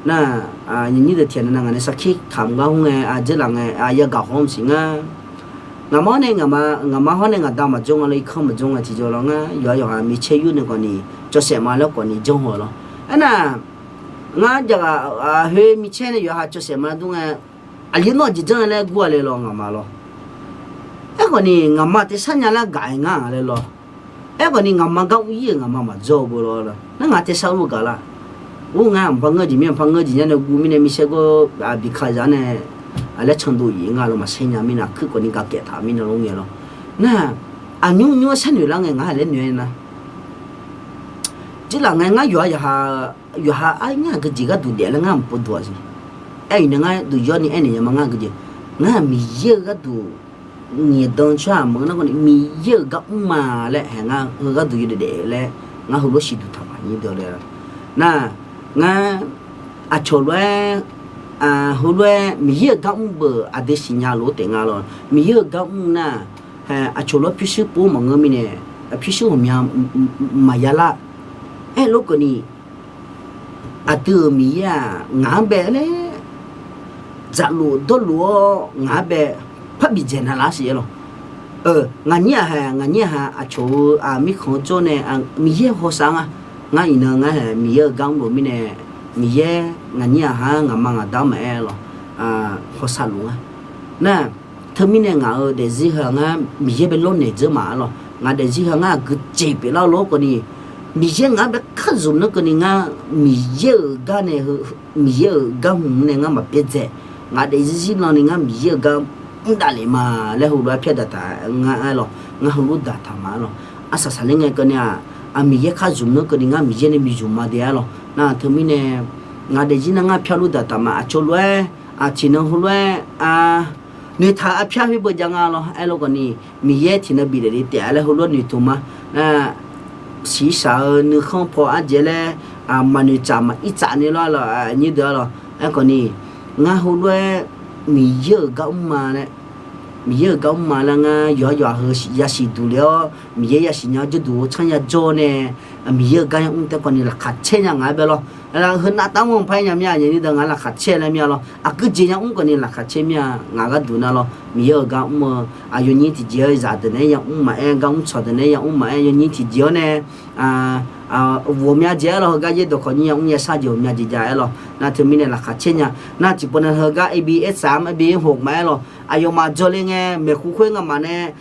Nar, aqnyir deuq tiqghaq nae nar ngaq nae sarkir kamq gar hmr ngae, aqjeq laf ngae, yagaq hawr maqsiq ngar. Ngaqma hawr nae ngaqma, ngaqma hawr nae ngaqda maqjawr nga lawr, irkanr maqjawr nga tiqjawr lawr, ngar yawqha yawqha micaer yur nae khawf ni cawsaef ma laer khawf ni janr haw-eu lawr. Aernar, ngar jaqghaq khoer micaer nae yawqha cawsaef ma dur ngae, aqli nawr jeq janr-a laer gur-a le lawr ngaqma lawr. Aerkhawf ni ngaqma tersar nya lar gaq-aer ngar-a laer lawr. Aerkhawf ni ngaqma gar mr ir-euq ngaqma maqjawr-eu beu lawr. Nar ngaq tersar urluf gaq lar. Ur, ngar mqpar ngeur jeq mir-a, mqpar ngeur jeq nya nae gur mirnae micaer gor biqka zaq nae laer candov-iq ngar lawr maqsaer nya mirnae aqkuir khawf ni gaq kaef taq mirnae lawr ngae lawr. Nar, aqnymr nymr-aer sharnoeq lar ngae ngar laer noeq-aer nar, jeq laf ngae ngar yawqha yawqha, yawqha aer ngar aqgeujeq gharduq daef laer ngar maqpov duq-aq siq. Aer-iq nae ngar duq yawr ni aernaeq nya ma ngar aqgeujeq. Ngar-aq Miqyaer-euq gharduq ngaeqdan tsawrhaq maqngeur nar khawf ni Miqyaer-euq gar mr ma laer haeq ngar heu gharduq yawdaef daef laer ngar heulof-aer siqduq taq ma nyir deuq laer. Nar, ngar aqcawq lof-aer, heulof-aer Miqyaer-euq gar mr beu aqdui siqnya lof-aer taef nga lawr. Miqyaer-euq gar mr nar, aqcawq lof-aer pyurshuir pov maqngeur mirnae, pyurshuir ghawqmya maqya lar. Aerlof keuvni aqdui-euq Miqyaer-aq ngaq-anr bae laer dzaqluf dawrluf-awr ngaq-anr bae parbi dzaeq na lar siq-aer lawr. Ngaq nyir-aq ha, ngaq nyir-aq ha, aqcawq-eu mirkhanq-anr jawr nae Miqyaer hawsav nga. Ngar iqnan ngar hae Miqyaer-euq gar mrluf mirnae, Miqyaer ngaq nyir-aq ha-anr ngaqma ngaqda-anr maqaer lawr, hawsav luf nga. Nar, teumirnae ngaq-euq daefzir heu-aq ngar Miqyaer bae lawrnaeq dzeur ma-ar lawr. Ngaq daefzir heu-aq ngar aqgeujeq pyeuflar-eu lof-aer keuvni, Miqyaer ngaq-anr bae kharzmq nar keuvni ngar Miqyaer-euq gar nae, Miqyaer-euq gar hmq nae ngar maqbyaerdzae. Ngaq daefzir zir lan ni ngar Miqyaer-euq gar mr davlef ma laer heulof-aer pyar daqtaq ngar-aer lawr, ngar heulof daqtaq ma-ar lawr. Arsaq saqler ngae keuvni-aq, Miqyaer kharzmq nar keuvni ngar Miqyaer nae bi zmq ma de-ar lawr. Nar teumirnae ngaq daefzir nar ngar pyarluf daqtaq ma aqcawq lof-aer, tiqnan heulof-aer noeqtaq arpyar khoer beujav nga lawr. Aerlof keuvni Miqyaer tiqnan bif daefle taef-a laer heulof-aer noeqtmq ma. Nar, shiqshaq-eu nuikhanr paw ardzaeq laer maqnoeq tsaf maq-ir tsaf ni lawr-ar lawr, nyir deuq-ar lawr. Aerkhawf ni, ngar heulof-aer Miqyaer-euq gar mr ma laer, Miqyaer-euq gar mr ma laer ngar yawqha yawqha heu yasiq duq le-awr Miqyaer yasiq nya-awr jawrduq-eu tsanr yajawr nae, Miqyaer-euq gar yamr taef khawf ni laqkhaq caer nya ngaq-aer bae lawr. Heu navtav mr-eu paq-aer nya mir-a, aqnyir deuq ngaq laqkhaq caer laer mir-a lawr. Aqgeujeq yamr khawf ni laqkhaq caer mir-a, ngaq gharduq nar lawr. Miqyaer-euq gar mr-eu, aqyawf nyir tiqjeq-awr zaqdeuq naeq-aer yamr maqaer, gar mr tsawqdeuq naeq-aer yamr maqaer, yawnyir tiqjeq-awr nae, ghawqmya jeq-aer lawr, heugar yaerdawq khawf nyir yamr yashar jeq ghawqmya jeq ja-aer lawr. Nar teumirnae laqkhaq caer nya. Nar tiqpov nae heugar A B S-aq mr, A B S hoq maqaer lawr. Aqyawfmaf jawrle ngae maeqhu khoer ngamaf nae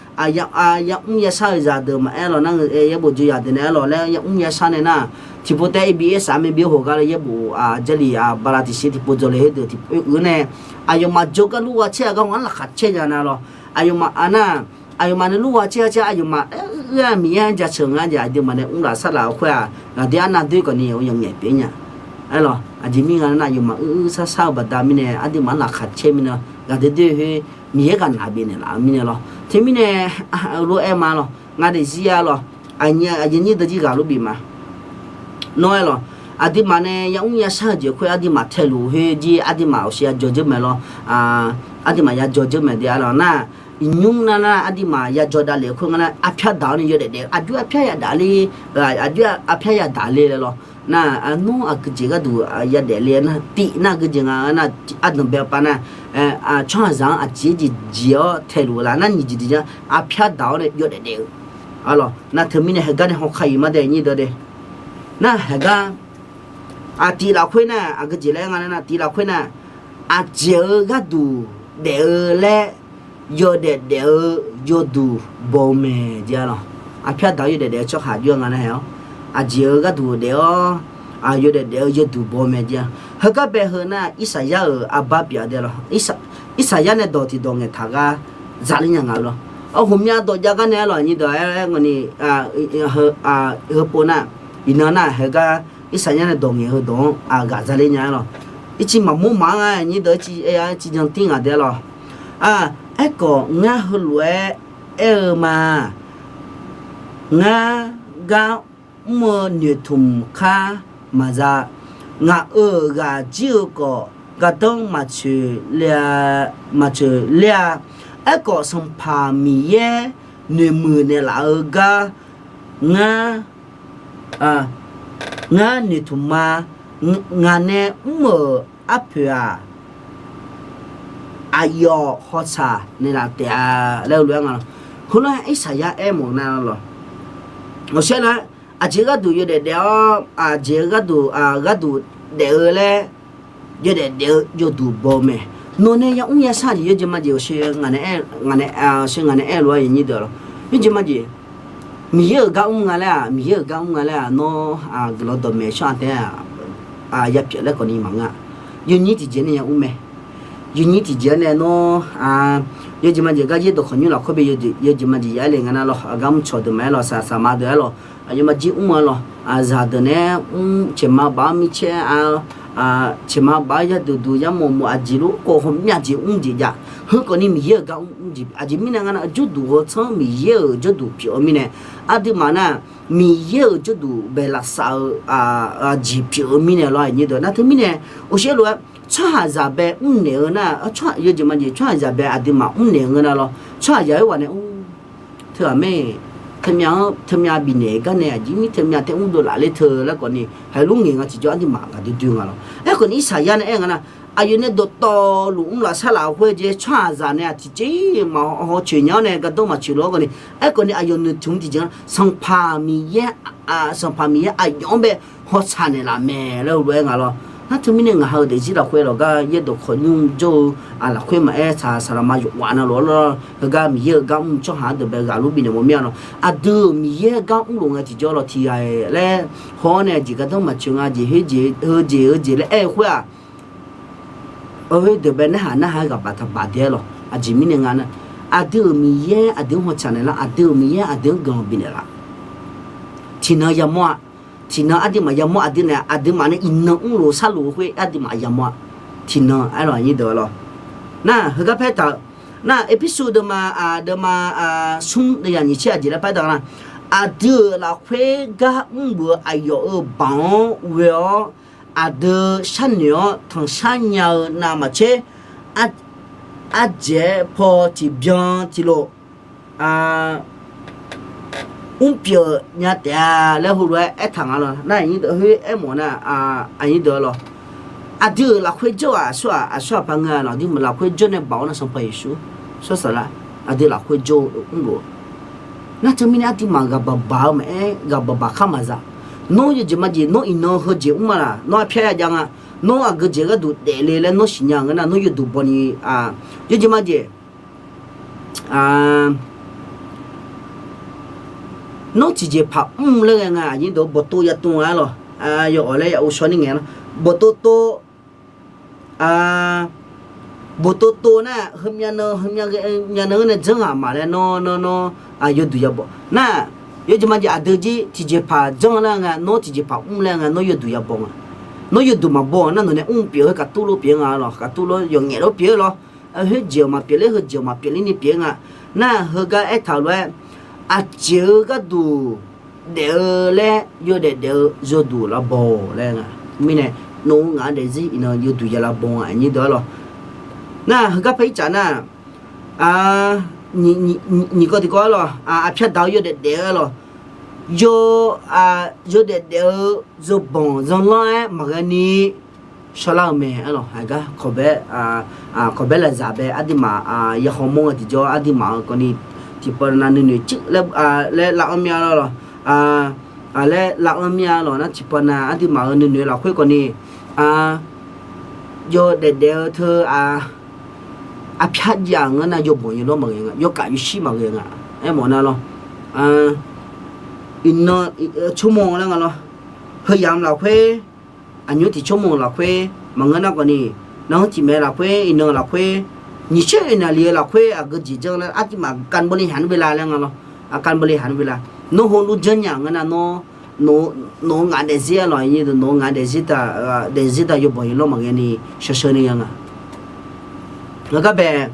yamr yashar-eu zaqdeuq maqaer lawr, nar yaerbof jawr zaqdeuq naeq-aer lawr laer yamr yashar nae nar, tiqpov taef A B S-aq mr, A B S hoq gar laer yaerbof Jarlif bala tiqsiq tiqpov jawrle khoerdeuq tiq oe-eu nae, aqyawfmaf jawrgar lurgha caer-a gar hawq-anr laqkhaq caer nya nar lawr. Aqyawfmaf nar, aqyawfmaf nae lurgha caer-a caer aqyawfmaf-aer Miqyaer-anr jaceuq nga jeq aqduimaf nae mrlaf sarlaf-eu khoer-aq, ngaq dui arnav doer khawf ni yawf ngaeq pyeuf-ir nya-aer lawr. Aqjeq mir nga nar aqyawfmaf uir uir sar sar-eu baqda mirnae aqduimaf-anr laqkhaq caer mirnae, ngaq dui doer khoer Miqyaer ghaq naq bifnaeq laf-eu mirnae lawr. Teumirnae lof-aer ma lawr, ngaq daefzir-a lawr, aqyawfnyir deuq jir ghaq lof bif ma. Nawr-aer lawr, aqduimaf nae yamr yashar-eu jeq khoer aqduimaf taeluf khoer jir aqduimaf awqshiq yajawr dzeur mae lawr. Aqduimaf yajawr dzeur mae de-a lawr nar, iqnymr nar nar aqduimaf yajawr davlef-eu khoer nga nar arpyar daq-awr nae yawdaef daef-eu aqjox arpyar yadaq le, aqjox arpyar yadaq le laer lawr. Nar, aqnmr aqgeujeq gharduq yadaef le nar tiv nar geujeq nga nar, ardanqbae pav nar, tsawrhaqzaq-anr aqjeq jeq jeq-awr taeluf-eu laf nar nyiq jeq jeq nar arpyar daq-awr nae yawdaef daef-eu. Aqlawq nar teumirnae heugar nae hawkar-iq ma dae nyir dawr de. Nar heugar aqtiv lafkhoer nar aqgeujeq laer nga nar tiv lafkhoer nar, aqjeq-eu gharduq daef-eu laer yawdaef daef-eu yawduq baw-eu mae jeq-a lawq. Arpyar daq-awr yawdaef daef-eu tsawrhaq jawr-eu nga nar hae-awr, aqjeq-eu gharduq daef-awr yawdaef daef-eu yawduq baw-eu mae jeq-a. Heugar bae heu nar Irsaqyar-euq arbar pyeuf-a de lawq. Irsaqyar nae dawq tiqdawq ngaeqtaq gar zaqler nya nga lawr. Ghawqmya dawq jav gar nae-a lawq nyir dawq-aer ngawni, heupov nar, iqnan nar heugar Irsaqyar nae dawq ngaeq heudawq-anr aqghaq zaqler nya-aer lawq. Ircif maqmawr maqanr-a nyir dawq ircif jantir ngaq de-a lawq. Aerkhawf, ngar heulof-aer aer-eu ma. Ngar gar mr-eu noeqtmq kar maqza. Ngaq-euq ghaq jir-eu khawf, gardanr maqtsoeq ler-a, maqtsoeq ler-a. Aerkhawf, Sanqpaq Miqyaer noeqmuiq naeqlaf-eu gar, ngar, ngar noeqtmq ma. Ngaq nae mr-euq arpoeq-aq, aqyawf hawtsaq naeqlaf taef-a laer heulof-aer nga lawq. Heulof-aer Irsaqyar aermawf nar lawq. Awqsaer nar, aqjeq gharduq yawdaef daef-awr, aqjeq gharduq, gharduq daef-eu laer, yawdaef daef-eu yawduq baw-eu mae. Nawq nae yamr yashar jeq yawjeq majeq awqsaer ngaq nae aer, ngaq nae, awqsaer ngaq nae aer lof-aer yawnyir deuq lawq. Yawjeq majeq, Miqyaer-euq gar mr nga laer-aq, Miqyaer-euq gar mr nga laer-aq, nawr guiqlanq dawqmaeq shawr-a taef-a, yapyeuf laer khawfni maqngeur-a. Yawnyir tiqjeq nae yamr mae. Yawnyir tiqjeq-anr nae nawr, yawjeq majeq gar yaerdawq khawqnymr lafkhoer bae yawjeq majeq ya aer le nga nar lawq. Aqgar mrcawq deuq ma aer lawq, saqsaqma deuq aer lawq, aqyawfmaf jir mr-a lawq. Zaqdeuq nae mr, ceqma baf-anr mircaer-a, ceqma baf-anr yadeuq duq yamawf mawf aqjeq lof khawf ghawqmya jeq mr jeq jav. Heukhawfni Miqyaer-euq gar mr mr jeq, aqjeq mirnae nga nar, jawrduq ghawtsanr Miqyaer-euq jawrduq pyeuf-eu mirnae, aqduimaf nar, Miqyaer-euq jawrduq bae lavsav-eu jeq pyeuf-eu mirnae lawr, aqnyir deuq nar teumirnae, awqsaer lof-aer tsawrhaqzaq bae mrnaeq-eu nar, yawjeq majeq tsawrhaqzaq bae aqduimaf mrnaeq-eu ngeur nar lawr, tsawrhaqzaq-aer ghaq nae ur, teughaq mae, teumyav-anr teumyav bifnaeq gar nae aqjeq mir teumyav tae mr dovlaf ler teu laer khawfni haiq lor ngaeq nga tiqjawr aqduimaf gaqdui dui nga lawr. Aerkhawfni Irsaqyar nae aer nga nar, aqyawf nae dawqtawvluf mr lafsar lafkhoer jeq tsawrhaqzaq nae-aq tiqjeq-iq maqhaw coeq nya-awr nae gardanr maqtsoeq lof-aer khawfni, aerkhawfni aqyawf noeqtmq tiqjeq-anr Sanqpaq Miqyaer, Sanqpaq Miqyaer aqyawf-anr bae hawtsaq naeqlaf mae laer heulof-aer nga lawr. Nar teumirnae ngaq ha-eu daefzir lafkhoer lawqgar yaerdawq khawqnymr jawr-eu lafkhoer maqaer saq saqlaqma yawqghaq navluf-anr lawr, heugar Miqyaer-euq gar mr tsawrhaq-anr deuq bae ghaq lor bifnaeq mawf mir-a lawr. Aqdui-euq Miqyaer-euq gar mr lof ngae tiqjawr lawr tiqghaq-aer laer haw-awr nae jeq gardanr maqtsoeq nga jeq, heu jeq heu jeq laer aer-eu khoer-aq, khoer deuq bae narhaq narhaq-aer ghaq baq taq baq dae-aer lawq. Aqjeq mirnae nga nar, aqdui-euq Miqyaer aqdui-anr hawtsaq naeqlar, aqdui-euq Miqyaer aqdui-anr guiqlanq bifnaeq laf. Tiqnan yamawr-a. Tiqnan aqduimaf yamawr, aqdui nae aqduimaf nae iqnan mrlof sharlof-eu khoer aqduimaf yamawr-a. Tiqnan aer lawq, aqnyir deuq lawq. Nar heugar paer taq-eu nar, Erpirsuv deuvma, deuvma smr deuvya nyiq tser aqjeq laer paer taq-eu nar, aqdui-euq lafkhoer gar mrluf-eu aqyawf-euq baq-anr ghoe-awr, aqdui sharnoeq-awr tanqshar nya-eu navmaqtser, ardzaeq-aer paw tiqbyan tiqlof mrpyeuf nya taef-a laer heulof-aer aertaq nga lawq. Nar aqnyir deuq khoer aermawf nar, aqnyir deuq lawq. Aqdui-euq lafkhoer jawr-aq aqsur-aq, aqsur aqpar ngeur-a lawq. Aqdui-euq lafkhoer jawr nae baq-awr nar Sanqpaq Yeqsur sawr saqlar, aqdui lafkhoer jawr-eu mrlof-eu. Nar teumirnae aqduimaf ghaq baq baq-eu maqaer, ghaq baq baq khar maqza. Nawr yawjeq majeq, nawr iqnan heujeq mr-a laq, nawr arpyar yajav nga, nawr aqgeu jeq gharduq daefle laer nawr siqnya ngeur nar, nawr yawduq bawni, yawjeq majeq, nawr tiqjeqpaq mr laer ghae nga, aqnyir deuq bawqtov yatov nga-aer lawq. Yawawq laer ya ghovshaw ni ngaeq lawr. Bawqtov tov, bawqtov tov nar, heumyav nan heumyav nan-anr nae janr ghaq maqlaer nawr, nawr, nawr yawduq yabaw nar, yawjeq majeq aqdui jir tiqjeqpaq janr laer nga, nawr tiqjeqpaq mr laer nga, nawr yawduq yabaw nga. Nawr yawduq maqbaw nar, nawq nae mr pyeuf-eu kaqtur lof pyeuf nga lawq, kaqtur lof yawqngaef lof pyeuf-eu lawr. Khoerjeq-euq maqpyeuf ler, heujeq-euq maqpyeuf ler ni pyeuf nga. Nar heugar aertaq-eu lof-aer, aqjeq-eu gharduq daef-eu laer yawdaef daef-eu yawduq lavbaw laer nga. Mirnae nawq-eu ngaq-anr daefzir iqnan yawduq ya lavbaw nga, aqnyir deuq-a lawq. Nar heugar par ircaf nar, nyiq kawv tiqkawv-a lawq, arpyar daq-eu yawdaef daef-eu-a lawq. Yaw, yawdaef daef-eu yawbanq zanlanr-aer maqghae ni shawrlar-eu mae-a lawq. Haigar kawqbaer, kawqbaer lafzaq bae aqduimaf yahaw mawr-eu tiqjawr aqduimaf-euq kawvni tiqpavnav nuinoeq cuiv laer lav-anr mya-a lawq. Laer lav-anr mya-a lawq. Nar tiqpavnav aqduimaf-euq nuinoeq lafkhoer kawvni yawdaef daef-eu teu arpyar jav-euq ngeur nar, yawbanq yawlanr maqghae nga, yawkaf yawshir maqghae nga. Aermawf nar lawr, iqnan tsawrmawr laer nga lawr. Heu yamq lafkhoer, aqnymr tiq tsawrmawr lafkhoer maqngeur nar khawfni, nanr tiq maeq lafkhoer, iqnan lafkhoer, nyiq tser oeq naqli-eu lafkhoer aqgeu jeq janr laer aqduimaf การบริหารเวลา laer nga lawr. การบริหารเวลา nawr hawluf janrnya ngeur nar, nawq-eu ngaq daefzir-a lawq, nawq-eu ngaq daefzir taq, daefzir taq yawbanq yawlanr maqghae ni sheusheu ni ya nga. Heugar bae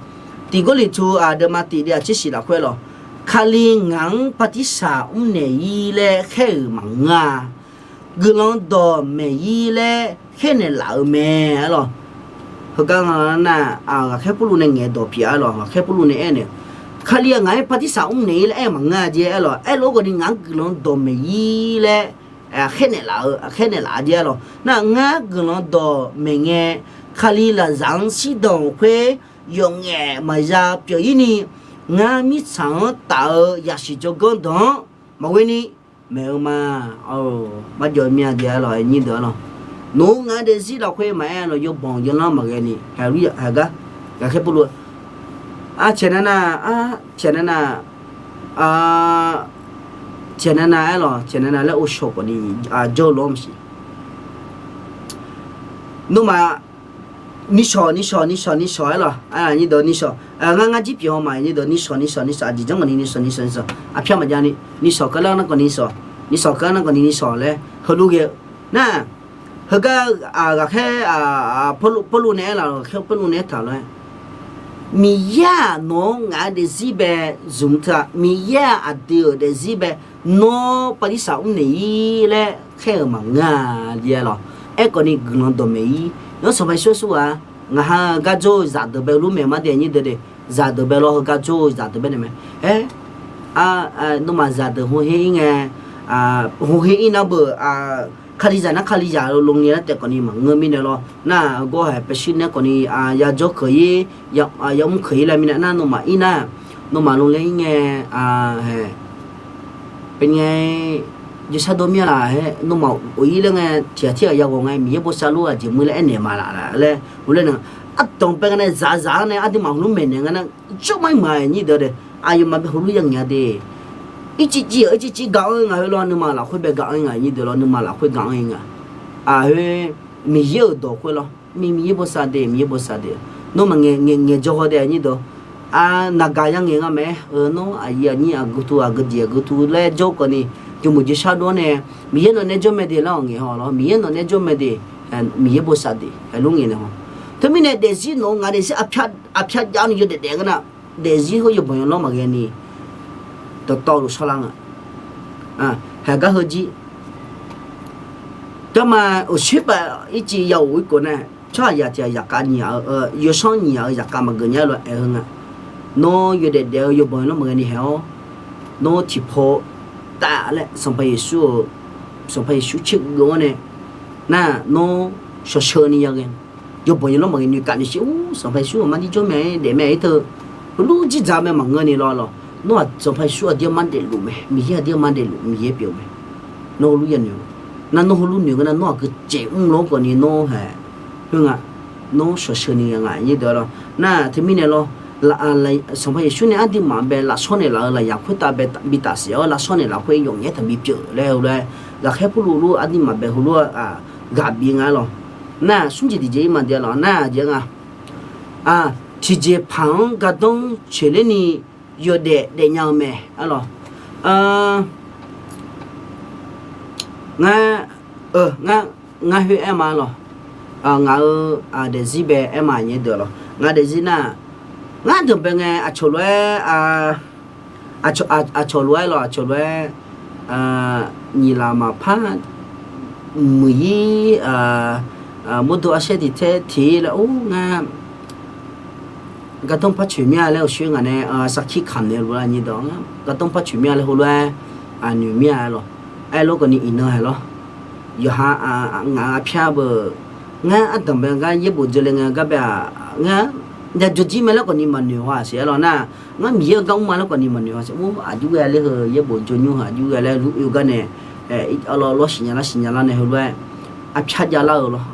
Tiq Gawrliqtu aqdeuvma tiq deuvma tser shiq lafkhoer lawq, Kali ngaq-anr bartirsaq mrnaeq-ir laer khaer-euq maqngeur-a. Guiqlanq dawq maeq-ir laer khaernaeq laf-eu mae-a lawq. Heugar nga nar, ghaqkhaer Pawrluv nae ngaeq dawq pyeuf-a lawq. Ghaqkhaer Pawrluv nae aernaeq, Kali-aq ngaq-aer bartirsaq mrnaeq-ir laer aer-eu maqngeur-a jeq-aer lawq. Aerlof-aer khawfni ngaq-anr guiqlanq dawq maeq-ir laer khaernaeq laf-eu, khaernaeq laf-a jeq-a lawq. Nar ngar guiqlanq dawq maeq ngae, Kalizaq-anr shirdan-euq khoer yawqngaef maqya pyeuf-ir ni, ngar mirtsaq-anr taf-eu yasiq jawrganr dawq-anr maqghoe ni maeq-eu ma. Marjawv mir-a jeq-a lawq, nyir deuq-a lawq. Nawq-anr ngaq-aer daefzir lafkhoer maqaer lawq, yawbanq yawlanr maqghae ni. Haleluya. Heugar ghaqkhaer Pawrluv, a, tiqghaq nar nar, a, tiqghaq nar nar, a, tiqghaq nar nar aer lawq, tiqghaq nar nar laer ghovshaw khawfni jawr-eu lof-anr maqsiq. Nawmaf nishawq nishawq nishawq nishawq-aer lawq, nyir deuq nishawq, ngar ngar jir pyeuf haw ma, nyir deuq nishawq nishawq nishawq, aqjeq janr khawfni nishawq nishawq nishawq, arpyar maqjav ni nishawq keuv lar nar khawfni nishawq, nishawq keuv lar nar khawfni nishawq laer heulof ghae-eu nar, heugar ghaqkhaer Pawrluv nae aer laf, ghaqkhaer Pawrluv nae aertaq lof-aer, Miqyaer-aq nawq-anr ngaq-aer daefzir bae zmq teu-aq, Miqyaer-aq aqdui-euq daefzir bae nawr bartirsaq mrnaeq-ir laer khaer-euq maqngeur-a jeq-a lawq. Aerkhawfni guiqlanq dawq maeq-ir, nawr Sanqpaq Yeqsur aqsur ghaq, ngaq ha-eu gar jawr-eu zaqdeuq bae lof maeq ma de, nyir deuq de, zaqdeuq bae lawr, heugar jawr-eu zaqdeuq bae naeq mae. Aer, nawmaf zaqdeuq hawher-ir ngae, hawher-ir nar beu, Kalizaq nar Kalizaq lo ni lar taef khawfni maqngeur mirnae lawr. Nar gawr haeq paeqshir nae khawfni yajawr keuq-ir, yamr keuq-ir laer mirnae nar, nawmaf ir nar, nawmaf lo laer ir ngae, haeq pae ngae, jawrshar dawr mir-a laf-aer, nawmaf of-ir laer ngae, tiq ghaq tir ghaq yaghawq ngae, Miqyaer bosav lof-aer aqjeq muir laer aernaeq ma laf laer, heulof-aer nae, ardanq bae nga nae zaqzaq-anr nae aqduimaf heulof maeqnaeq nga nar, jawr mar-ir ma-aer, nyir deuq de, aqyawfmaf bae heulof ya ngaeq-a de. Ircivciv-aq ircivciv gaq-anr nga, heulof-aer nuima lafkhoer bae gaq-anr nga, nyir deuq lawr, nuima lafkhoer gaq-anr nga. Aqhoer Miqyaer-euq dawq khoer lawr, Miqyaer bosav de, Miqyaer bosav de. Nawmaf ngaeq ngaeq jawr haw de, nyir deuq, naqgaq ya ngaeq nga mae-aer, nawr aqyuif aqnyir aqgeu tu aqgeu jeq aqgeu tu laer jawr khawfni, jmq jeq shardov-anr nae, Miqyaer nawq nae jawr mae de laer-awq ngaeq haw lawr, Miqyaer nawq nae jawr mae de, Miqyaer bosav de, heulof ngaeq naeq haw. Teumirnae daefzir nawq-eu ngaq daefzir aqpyar, aqpyar jav-awr ni yawdaef daef-eu gar nar, daefzir hawr yawbanq yawlanr maqghae ni dawqtawvluf shawrlar nga. Haeq gar heujir, garma uqshoer paf ircif ya of-ir khof nae, tsawrhaqzaq tiq ghaq zaqkhav nyiq ghaq-eu, yawsanr nyiq ghaq-eu zaqkhav maqgeuf nya-aer lof-aer aer-eu nga. Nawr yawdaef daef-eu yawbanq yawlanr maqghae ni haeq-awr, nawr tiqpaw taf laer Sanqpaq Yeqsur-euq, Sanqpaq Yeqsur tsergeuf-awr nae, nar nawr shawqsheu ni yaghae, yawbanq yawlanr maqghae noeqkaf noeqshir-or, Sanqpaq Yeqsur aqma dir jawr mae-aer daef mae-aer teu, heulof jir dzaq mae maqngeur ni lawr lawr. Nawr-aq Sanqpaq Yeqsur aqdir armar daefluf mae, Miqyaer aqdir armar daefluf, Miqyaer pyeuf mae. Nawr heulof ya noeq, nar nawr heulof noeq geur nar nawr aqgeu caev mr lawr khawfni nawr haeq, khoernga, nawr shawqsheu ni nga nyir deuq lawr. Nar teumirnae lawr, Sanqpaq Yeqsur nae aqduimaf bae lafshawr naeqlaf-eu lafyaq khoertav bae bi tafsaef-awr lafshawr naeqlaf khoer yawqngaef taqbi pyeuf laer heulof-aer, ghaqkhaer Pawrluv lof aqduimaf bae heulof-aer ghaq bi nga-aer lawr. Nar smr jeq tiqjeq-ir maqdeuv lawr, nar jeq nga, tiqjeq paq-anr gardanr coeqler ni yawdaef daefnya-eu mae-a lawr. Ngar, ngar, ngar khoer aer ma lawr. Ngaq-euq daefzir bae aer ma nyir deuq lawr. Ngaq daefzir nar, ngar deuq bae ngae aqcawq lof-aer, aqcawq lof-aer lawr, aqcawq lof-aer nyiq laf maqpar muiq-ir, mawrdo arsaer tiq taer tiq-ir laer or ngar gardanr par coeq mir-a laer, uqshoer ngaq nae sarkir kamq naeq luf-a nyir dawq, gardanr par coeq mir-a laer heulof-aer noeq mir-a lawr. Aerlof khawfni iqnan haeq lawr. Yawqha ngaq-euq arpyar beu, ngar ardanq bae gar yaerbof dzeurle ngae gar bae-aq, ngar jajawr jir mae laer khawfni maqnoeq haw-aq siq-aer lawr nar, ngar Miqyaer-eu gar mr ma laer khawfni maqnoeq haw siq. Or, aqjox ghae laer heu yaerbof jawr nymr heu aqjox ghae laer luf oe gar nae, lawr lawr siqnya lar siqnya lar nae heulof-aer arpyar javlar-eu lawr.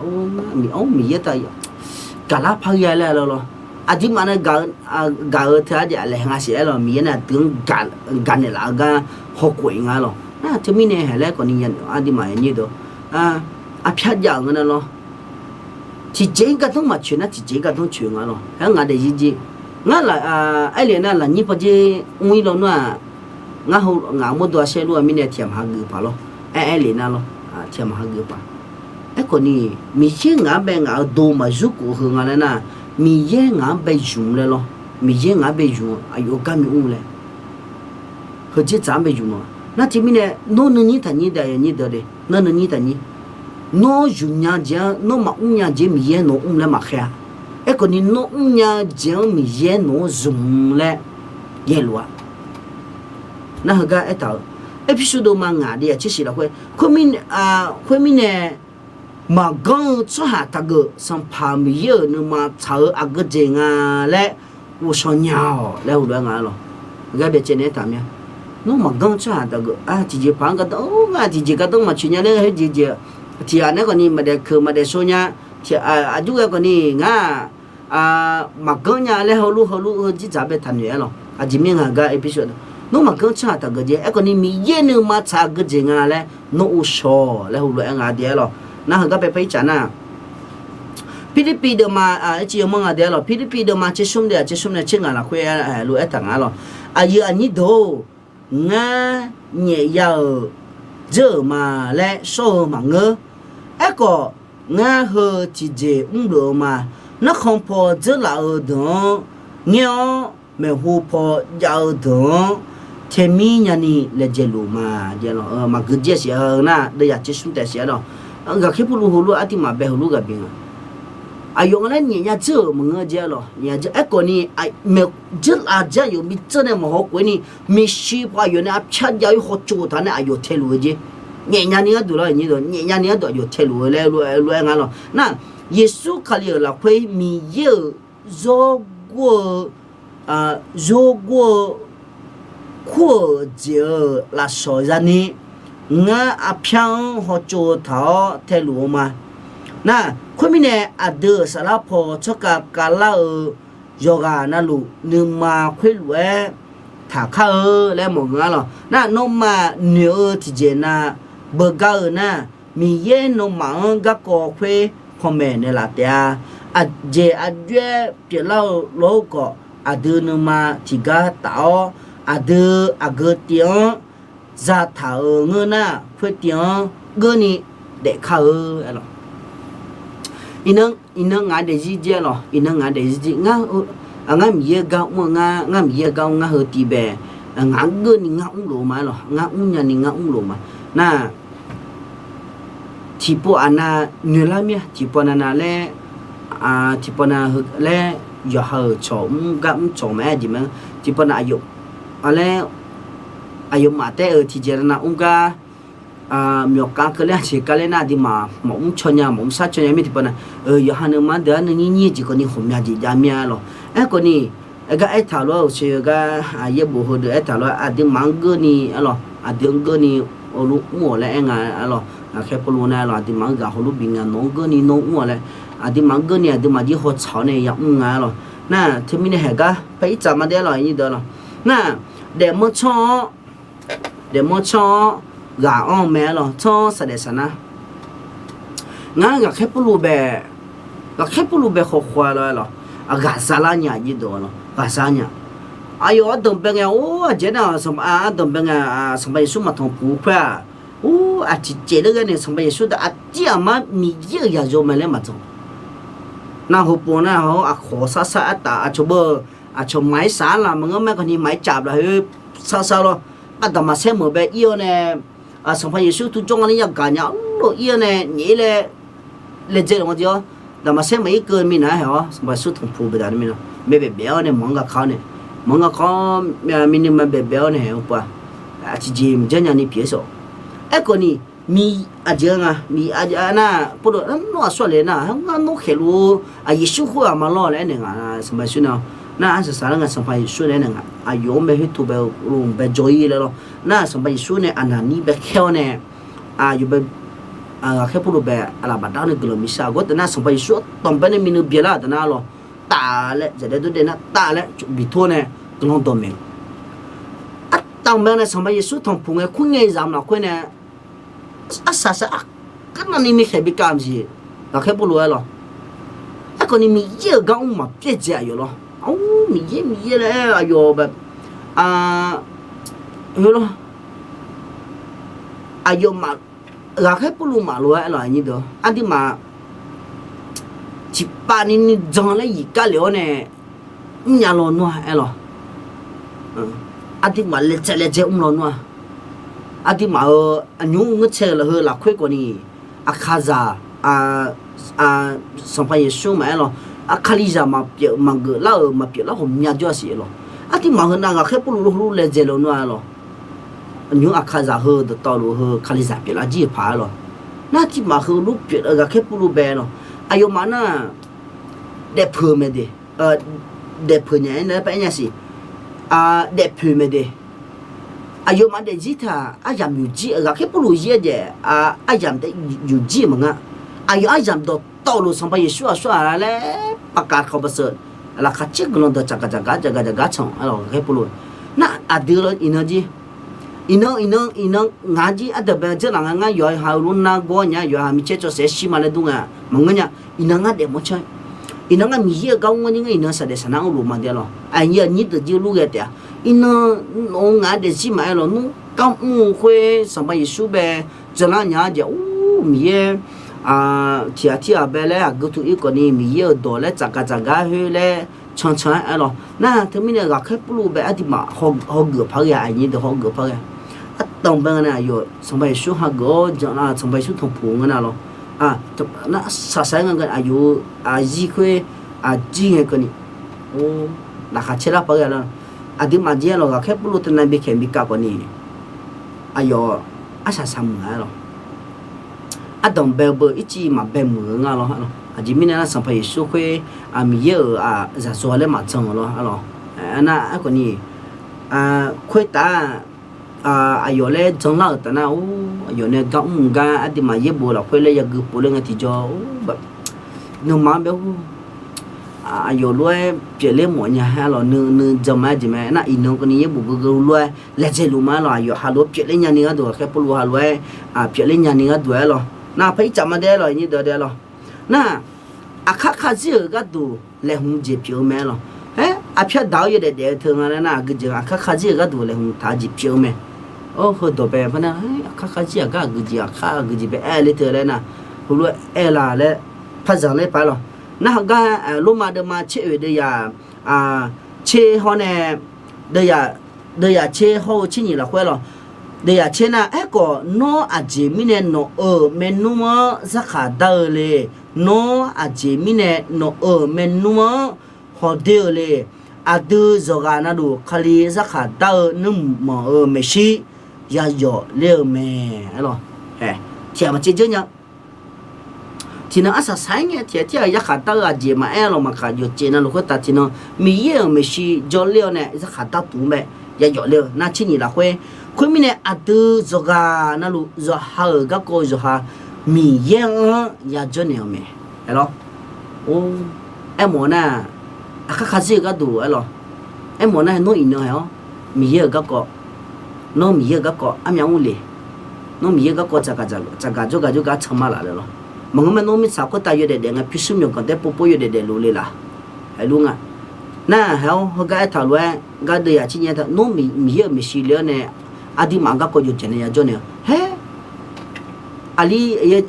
Or, Miqyaer tav gaqlar par ghae laer lawr lawr. Aqduimaf nae gaq-eu teu arjav laeq nga siq-aer lawr, Miqyaer nae aqdui-anr gaq naeqlaf-eu gar hawkhof-ir nga lawr. Nar teumirnae haeq laer khawfni aqduimaf nyir dawq, arpyar jav-euq nga nar lawr. Tiqjeq-ir gardanr maqcoeq nar tiqjeq-ir gardanr coeq nga lawr. Aer ngaq daefzir jir, ngar laf, aerlef nar lafnyir pawdzer mr-ir lawnmr-aq, ngar heu ngaq mawrdo arsaer luf-eu mirnae tiq ghaq maqha geuf paq lawr. Aer aerlef nar lawr, tiq ghaq maqha geuf paq. Aerkhawfni, Miqyaer ngaq-anr bae ngaq-euq do maqzur khof heu nga laer nar, Miqyaer ngaq-anr bae zmq laer lawr. Miqyaer ngaq-anr bae yuf-eu aqyawf-eu garmi mr laer, heudzer dzaq-anr bae yuf mawf. Nar teumirnae nawr nuinyir taqnyir deuq, aqyuif aqnyir deuq de, nawr nuinyir taqnyir. Nawr zmqnya jeq-anr nawr maqmr nya jeq Miqyaer nawq-anr mr laer maqkhaer-a. Aerkhawf ni nawr mrnya jeq-anr Miqyaer nawq-anr zmq laer yaeqluf-a. Nar heugar aertaq-eu, Erpersu deuvma ngaq de aqtser shif lafkhoer, khoermirnae, maqganr-eu tsawrhaq taqgeuf Sanqpaq Miqyaer-euq nuima tsaq-eu aqgeu jeq nga laer ghovshaw nya-awq laer heulof-aer nga lawq. Heugar byacaevni aertaq mir-a. Nawr maqganr-eu tsawrhaq taqgeuf-a, tiqjeqpaq-anr gardanr ngar, tiqjeq gardanr maqtsoeq nya laer khoerjeq jeq, tiqghaq nae khawfni maqdaef keuq maqdaef shaw nya, aqjox ghae khawfni ngar maqganr nya laer heulof heulof-eu dzirdzaq bae taqnoeq-aer lawq. Aqjeq mirnae ngaq gar Erpersu, nawr maqganr-eu tsawrhaq taqgeuf jeq, aerkhawfni Miqyaer nuima tsaq aqgeu jeq nga laer nawr ghovshaw-awq laer heulof-aer nga de-aer lawq. Nar heugar pae paer-ir tsaf nar, Pirlirpiv deuvma, aerciv yawmanr nga de-aer lawq. Pirlirpiv deuvma tsersmr de aqtser smr nae tser ngaq lafkhoer lof-aer taq nga lawq. Aqyuif aqnyir deuq-or, ngar nyaef ya-euq dzeur-euq ma laer shawr-eu maqngeur. Aerkhawf, ngar heu tiqjeq mrluf-eu ma. Narkhan paw dzeurlaf-eu deuq-anr ngaer-awr, maeqhu paw jav-eu deuq-anr taemir nyani laejae luf ma. Maqgeu jir-a siq-eu nar, deuvyaq tsersmr taef siq-aer lawq. Ghaqkhaer Pawrluv heulof artiv maqbae heulof ghaq bi nga. Aqyawf nga laer nyaef nya dzeur-euq maqngeur jeq-aer lawq. Nyaef nya dzeur, aerkhawfni maeq dzeurlaf jeq aqyawf bi dzeur nae maqhaw khof-ir ni, maeqshi paw aqyawf nae arpyar jav-ir hawtsov taq nae aqyawf taeluf-eu jeq. Nyaef nyani gharduq lawr, nyaef nyani gharduq aqyawf taeluf-eu laer lof-aer nga lawq. Nar, Yeqsur Kali-euq lafkhoer Miqyaer-euq zawr gur-eu, zawr gur-eu kur-euq jeq-euq lafsawq zani, ngar arpyar-anr hawtsov-eu taq-awr taeluf-eu ma. Nar, khoermirnae aqdui-euq saflar paw tsawrkhav kavlar-eu yawqghaq navluf nuima khoerlof-aer taqkar-eu laer mawf-eu nga lawq. Nar, nawmaf noeq-eu tiqjeq na beugar-eu nar, Miqyaer nawmaf-anr garkawv khoer panmaeq naeqlaf taef-a. Aqjeq aqjox-aer pyeuflar-eu lof-aer khawf, aqdui nuima tiqgar taf-awr, aqdui aqgeu tiv-anr zataq-euq ngeur nar, khoertiv-anr geurni daefkar-eu aer lawq. Iqnan ngaq-anr daefzir jir-aer lawq. Iqnan ngaq-anr daefzir jir. Ngar Miqyaer-eu gar mr-eu ngar, ngar Miqyaer-eu gar mr ngar heu tiv bae, ngaq-anr geurni ngar mrlof-eu ma aer lawq. Ngar mrnya ni ngar mrlof-eu ma. Nar, tiqpov aqnav noeqlar mir-a. Tiqpov navnav laer, tiqpov nav laer yawqha-euq cawq mr gar mr cawq maqaer jeq mae. Tiqpov nav aqyawf laer, aqyawfmaf taef-euq tiqjeq navnav mr gar myawqkhav keuvler aqjeq kar laer nar, aqduimaf maqmr caw nya, maqmr sar caw nya mir tiqpov nav, yawqha nuima deuq-anr nuinyir nyir-eu jeq khawfni ghawqmya jeq jav mir-a lawq. Aerkhawfni, aer gar aertaq lof-aer uqshoe gar, yaerbof heudeuq aertaq lof-aer aqduimaf-anr geurni aer lawq. Aqdui-anr geurni heulof mr-awq laer aer nga aer lawq. Ghaqkhaer Pawrluv nar aer lawq, aqduimaf-anr ghaq heulof bif nga, nawq-anr geurni nawr mr-awq laer, aqduimaf-anr geurni aqduimaf jir hawtsaq-awr nae yamr nga aer lawq. Nar, teumirnae haeq gar paer-ir tsaf ma daef-aer lawq, aqnyir deuq-a lawq. Nar, daefmanr tsanr-awr, daefmanr tsanr-awr ghaq anr-eu mae aer lawq, tsanr-awr saqdaef saqnar. Ngar ghaqkhaer Pawrluv bae, ghaqkhaer Pawrluv bae khawkhaw-a lawr aer lawq. Ghaqza lar nya aqnyir deuq-a lawq, ghaqza nya. Aqyawf ardanq bae ngae, or, aqjeq nar, ardanq bae ngae, Sanqpaq Yeqsur maqtanqpuq khoer-aq, or, aqtiqcaev ler ghae nae Sanqpaq Yeqsur deuq aqdir aqmar Miqyaer-euq yaqzawr mae laer maqdzanq. Nar, heupoeq nar, hawr aqkhawq sar sar artaf aqcawq beu, aqcawq maqaer saq-ar laf maqngeur mae, khawfni maqaer caf laf khoer sar sar lawr. Aqdaqmaqsaer meuq bae ir-awr nae, Sanqpaq Yeqsur turjawr nga ni yagaq nya lof ir-awr nae nyaef-ir laer laedzae laf nga jeq-awr, daqmaqsaer maqir keuv minav-aer haeq-awr Sanqpaq Yeqsur tanqpuq bae daq ni minav, bae baef baef-awr nae maqanr gaq ka-awr nae, maqanr gaq ka-awr, miqnuima baef baef-awr nae haeq-eu pov-a. Aqtiqjeq maqjanr nya ni pyeuf-aer sawq. Aerkhawfni, miq aqjeq-a nga, miq aqjeq nar, Pawrluv nawr aqsur aqle nar, ngar nawr khaeqluf-eu, Yeqsur khoerghaq ma lawr laer aernaeq nga, Sanqpaq Yeqsur nae, nar arsaq saqlar nga, Sanqpaq Yeqsur nae aernaeq nga, aqyawf-anr bae khoertov bae-eu loq bae jawr-ir laer lawr. Nar Sanqpaq Yeqsur nae aqnaqnir bae khaer-awr nae, aqyawf bae, ghaqkhaer Pawrluv bae aqlaf bafdav-awr nae guiqlanq bi shar-a. Gawr taf nar Sanqpaq Yeqsur ardanq bae nae miqnuiv byaeq lar-euq taf nar lawr, taf laer zaqdaer durdae nar taf laer bi tor nae guiqlanq dawqmaeq. Ardanq bae nae Sanqpaq Yeqsur tanqpuq ngae kur ngae zaq mq lafkhoer nae, arsaq saq aqkar navni mikhaeq bi kav maqsiq. Ghaqkhaer Pawrluv aer lawq. Aerkhawfni Miqyaer-euq gar mr maqpyaer dzae aqyawf lawr. Aqmr Miqyaer Miqyaer laer aer aqyawf bae, heu lawr, aqyawfmaf, ghaqkhaer Pawrluv maqlof-aer aer lawq, aqnyir deuq, aqduimaf tiqpav ni nuijan laer yif kar lef-awr nae, mrnya lawnmr-a aerlawq. Aqduimaf laejae laejae mr lawnmr-a. Aqduimaf-euq aqnymr ngeurtsae-eu lafkhoer lafkhoer khawfni, Aqkaqzaq, Sanqpaq Yeqsur maqaer lawq, Kalizaq maqpyeuf maqgeuf lar-euq maqpyeuf lar ghawqmya jawr-a siq lawq. Aqduimaf heunav ghaqkhaer Pawrluv lor heulof laejae lawnmr-a lawq. Aqnymr Aqkaqzaq heu dawqtawvluf heu Kalizaq pyeuflar jir-eu paq-aer lawq. Nar aqduimaf heulof pyeuf-eu ghaqkhaer Pawrluv bae lawq. Aqyawfmaf nar daefpeuq-eu mae de, daefpeuq nya-aer nae paer nya siq, daefpoeq mae de. Aqyawfmaf daefzir taq aryamq yufjir-eu ghaqkhaer Pawrluv yaer jaev, aryamq taef yufjir-eu maqngeur. Aqyawf aryamq dawqtawvluf Sanqpaq Yeqsur aqsur-aq laer paqkaq kawq baqseuq, laqkhaq caer guiqlanq dawq tsaqgaq tsaqgaq tsaqgaq tsaqgaq tsanq-aer lawq ghaqkhaer Pawrluv. Nar aqdui lawr iqnan jir, iqnan iqnan iqnan ngaq jir ardanqbae-eu dzeurlaf nga, ngar yawqha-euq lor nargawr nya, yawqha micaer cawsaef shir ma laer dur nga maqngeur nya. Iqnan ngar daefmawr canr, iqnan ngar Miqyaer-euq gar mr-anr jir ngar iqnan saqdaef saqnar mrluf ma de-a lawq. Aqnyir aqnyir deuq jir lur ghae taef-a. Iqnan nawq-eu ngaq-anr daefzir maqaer lawq, nmr gar mr-eu khoer Sanqpaq Yeqsur bae janlar nya-a jeq-ur Miqyaer tiq ghaq tirghaq bae laer aqgeu tuq ir khawfni Miqyaer-euq dawq laer tsaqgaq tsaqgaq khoer laer cancan-aer aer lawq. Nar teumirnae ghaqkhaer Pawrluv bae aqduimaf hawgeuf-eu paq-aer ghae, aqnyir deuq hawgeuf-eu paq-aer ghae. Ardanqbae nga nae aqyawf Sanqpaq Yeqsur hageuf-awr janlar, Sanqpaq Yeqsur tanqpuq ngeur nar lawq. Nar saqsaq-aer nga aqyawf-eu aqzir khoer aqjir ngae keuvni, laqkhaq caer lar paq-aer ghae lar. Aqduimaf jir-aer lawq ghaqkhaer Pawrluv teunav bikaeq bikav khawfni, aqyawf arsaq saqmuiq-a aer lawq. Ardanqbae-eu beu ircif maqbae muiq-eu nga lawr. Aqjeq mirnae nar Sanqpaq Yeqsur khoer Miqyaer-euq zaqzawq laer maqjan-euq lawr. Nar aerkhawfni khoertav aqyawf laer janlar-euq taf nar-or, aqyawf nae gar mr-eu gar aqduimaf yaerbof lafkhoer laer yagui pov ler ngae tiqjawr, nuima-anr bae-or, aqyawf lof-aer pyeufler mawf nya-aer lawq, nuima-aer jeq mae. Nar iqnan keuvni yaerbof geugeu lof-aer laejae luf ma-aer lawq, aqyawf halof-aer pyeufler nyani gharduq ghaqkhaer Pawrluv halof-aer pyeufler nyani gharduq-aer lawq. Nar par ircaf ma dae-aer lawq, iqnyir deuq dae-aer lawq. Nar aqkar karzir-euq gharduq laeqhmq jeq pyeuf-eu mae-aer lawq. Aer, aqpyar daq-awr yawdaef daef-eu teu nga laer nar, aqgeujeq aqkar karzir-euq gharduq laeqhmq taq-eu jeq pyeuf-eu mae. Or, heudawq bae par nar, aqkar karzir aqgar aqgeujeq aqkar aqgeujeq bae aer le teu laer nar, heulof-aer aer la laer par zanq ler paq-aer lawq. Nar heugar Lormav deuvma tser oeq deuvyaq tser hawr nae, deuvyaq tser hawr-eu tser nyiq lafkhoer lawq. Deuvyaq tser nar, aerkhawf nawr aqjeq mirnae nawq-euq maernmr-anr zarkhaq dar-eu le. Nawr aqjeq mirnae nawq-euq maernmr-anr hawdoer-eu le. Aqdui yawqghaq navluf Kali zarkhaq dar-eu nuirmanq-euq maeqshi yayawf ler-eu mae. Aer lawq, tiq ghaq maqcaev dzeur nya. Tiqnan arsaq saq-aer ngae tiq ghaq tir ghaq yarkhaq dar-eu aqjeq maqaer lawq, maqkaq yawqjeq navluf khoertav tiqnan Miqyaer-euq maeqshi jawrler-awr nae zarkhaq dar tuq-anr bae yayawf ler-eu nar tser nyiq lafkhoer. Khoermirnae aqdui yawqghaq navluf yawqha-euq garkawv yawqha Miqyaer-anr yajawr naeq-euq mae. Aer lawq, aermawf nar, aqkar karzir-euq gharduq aer lawq. Aermawf nar nawr iqnan haeq-awr Miqyaer-euq garkawv, nawr Miqyaer-euq garkawv armyav mr le. Nawr Miqyaer-euq garkawv tsaqgaq jawrgaq jawrgar can ma laf le lawq. Maqngeur mae, nawr mirtsaq khoertav yawdaef daef ngae pyurshuir myawqganq daer povpov yawdaef daefluf le laf. Haeq lur nga. Nar haeq-awr heugar aertaq lof-aer gar deuvyaq tser nyae taq nawr Miqyaer-euq maeqshi le-awr nae aqduimaf garkawv yawqjeq nae yajawr naeq-eu haer. Aqli,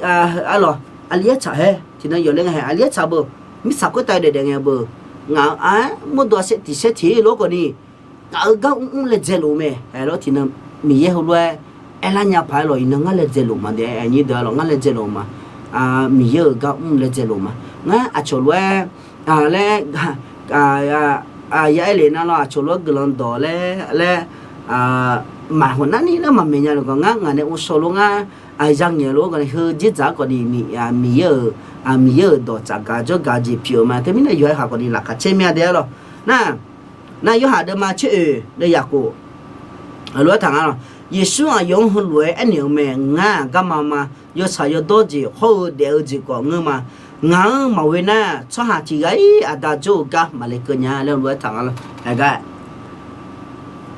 aer lawq, aqli aertsaq haer tiqnan yawf ler nga hae, aqli aertsaq beu. Mirtsaq khoertav yawdaef daef ngae beu. Ngaq-euq aq-aer mawrdo aqsaer tiq saer tiq lof-aer khawfni ngaq-euq gar mrmr laejae luf-eu mae. Aer lawr tiqnan Miqyaer heulof-aer aerlar nya paq-aer lawq, iqnan ngar laejae luf ma de. Aqnyir deuq-a lawq, ngar laejae luf ma. Miqyaer-euq gar mr laejae luf ma. Ngar aqcawq lof-aer laer ya aer le nar lawr, aqcawq lof-aer guiqlanq dawq laer laer maqhawq narni laer maqmaeq nya luf khawf, ngar ngaq nae ghovshaw lof ngar ya ngaeq lof-aer khawfni heu dzerdzaq-aer khawfni Miqyaer-euq, Miqyaer-euq dawq tsafgaq jawrgaq jeq pyeuf-eu ma. Teumirnae yawqha-aer khawfni laqkhaq caer mya de-aer lawq. Nar, nar Yorhaq deuvma tser oeq deuvyaq khof lof-aer taq nga lawq. Yeqsur aqyawf-anr heulof-aer aernaeq-eu mae, ngar-aq garma ma. Yawtsaq yawdawr jeq hawr-eu daef-eu jeq khawf ngeur ma. Ngaq-anr maqghoe nar, tsawrhaq tiq ghaq-ir Aqda jawr-eu gar maqle keuv nya laer lof-aer taq nga lawq. Aer gar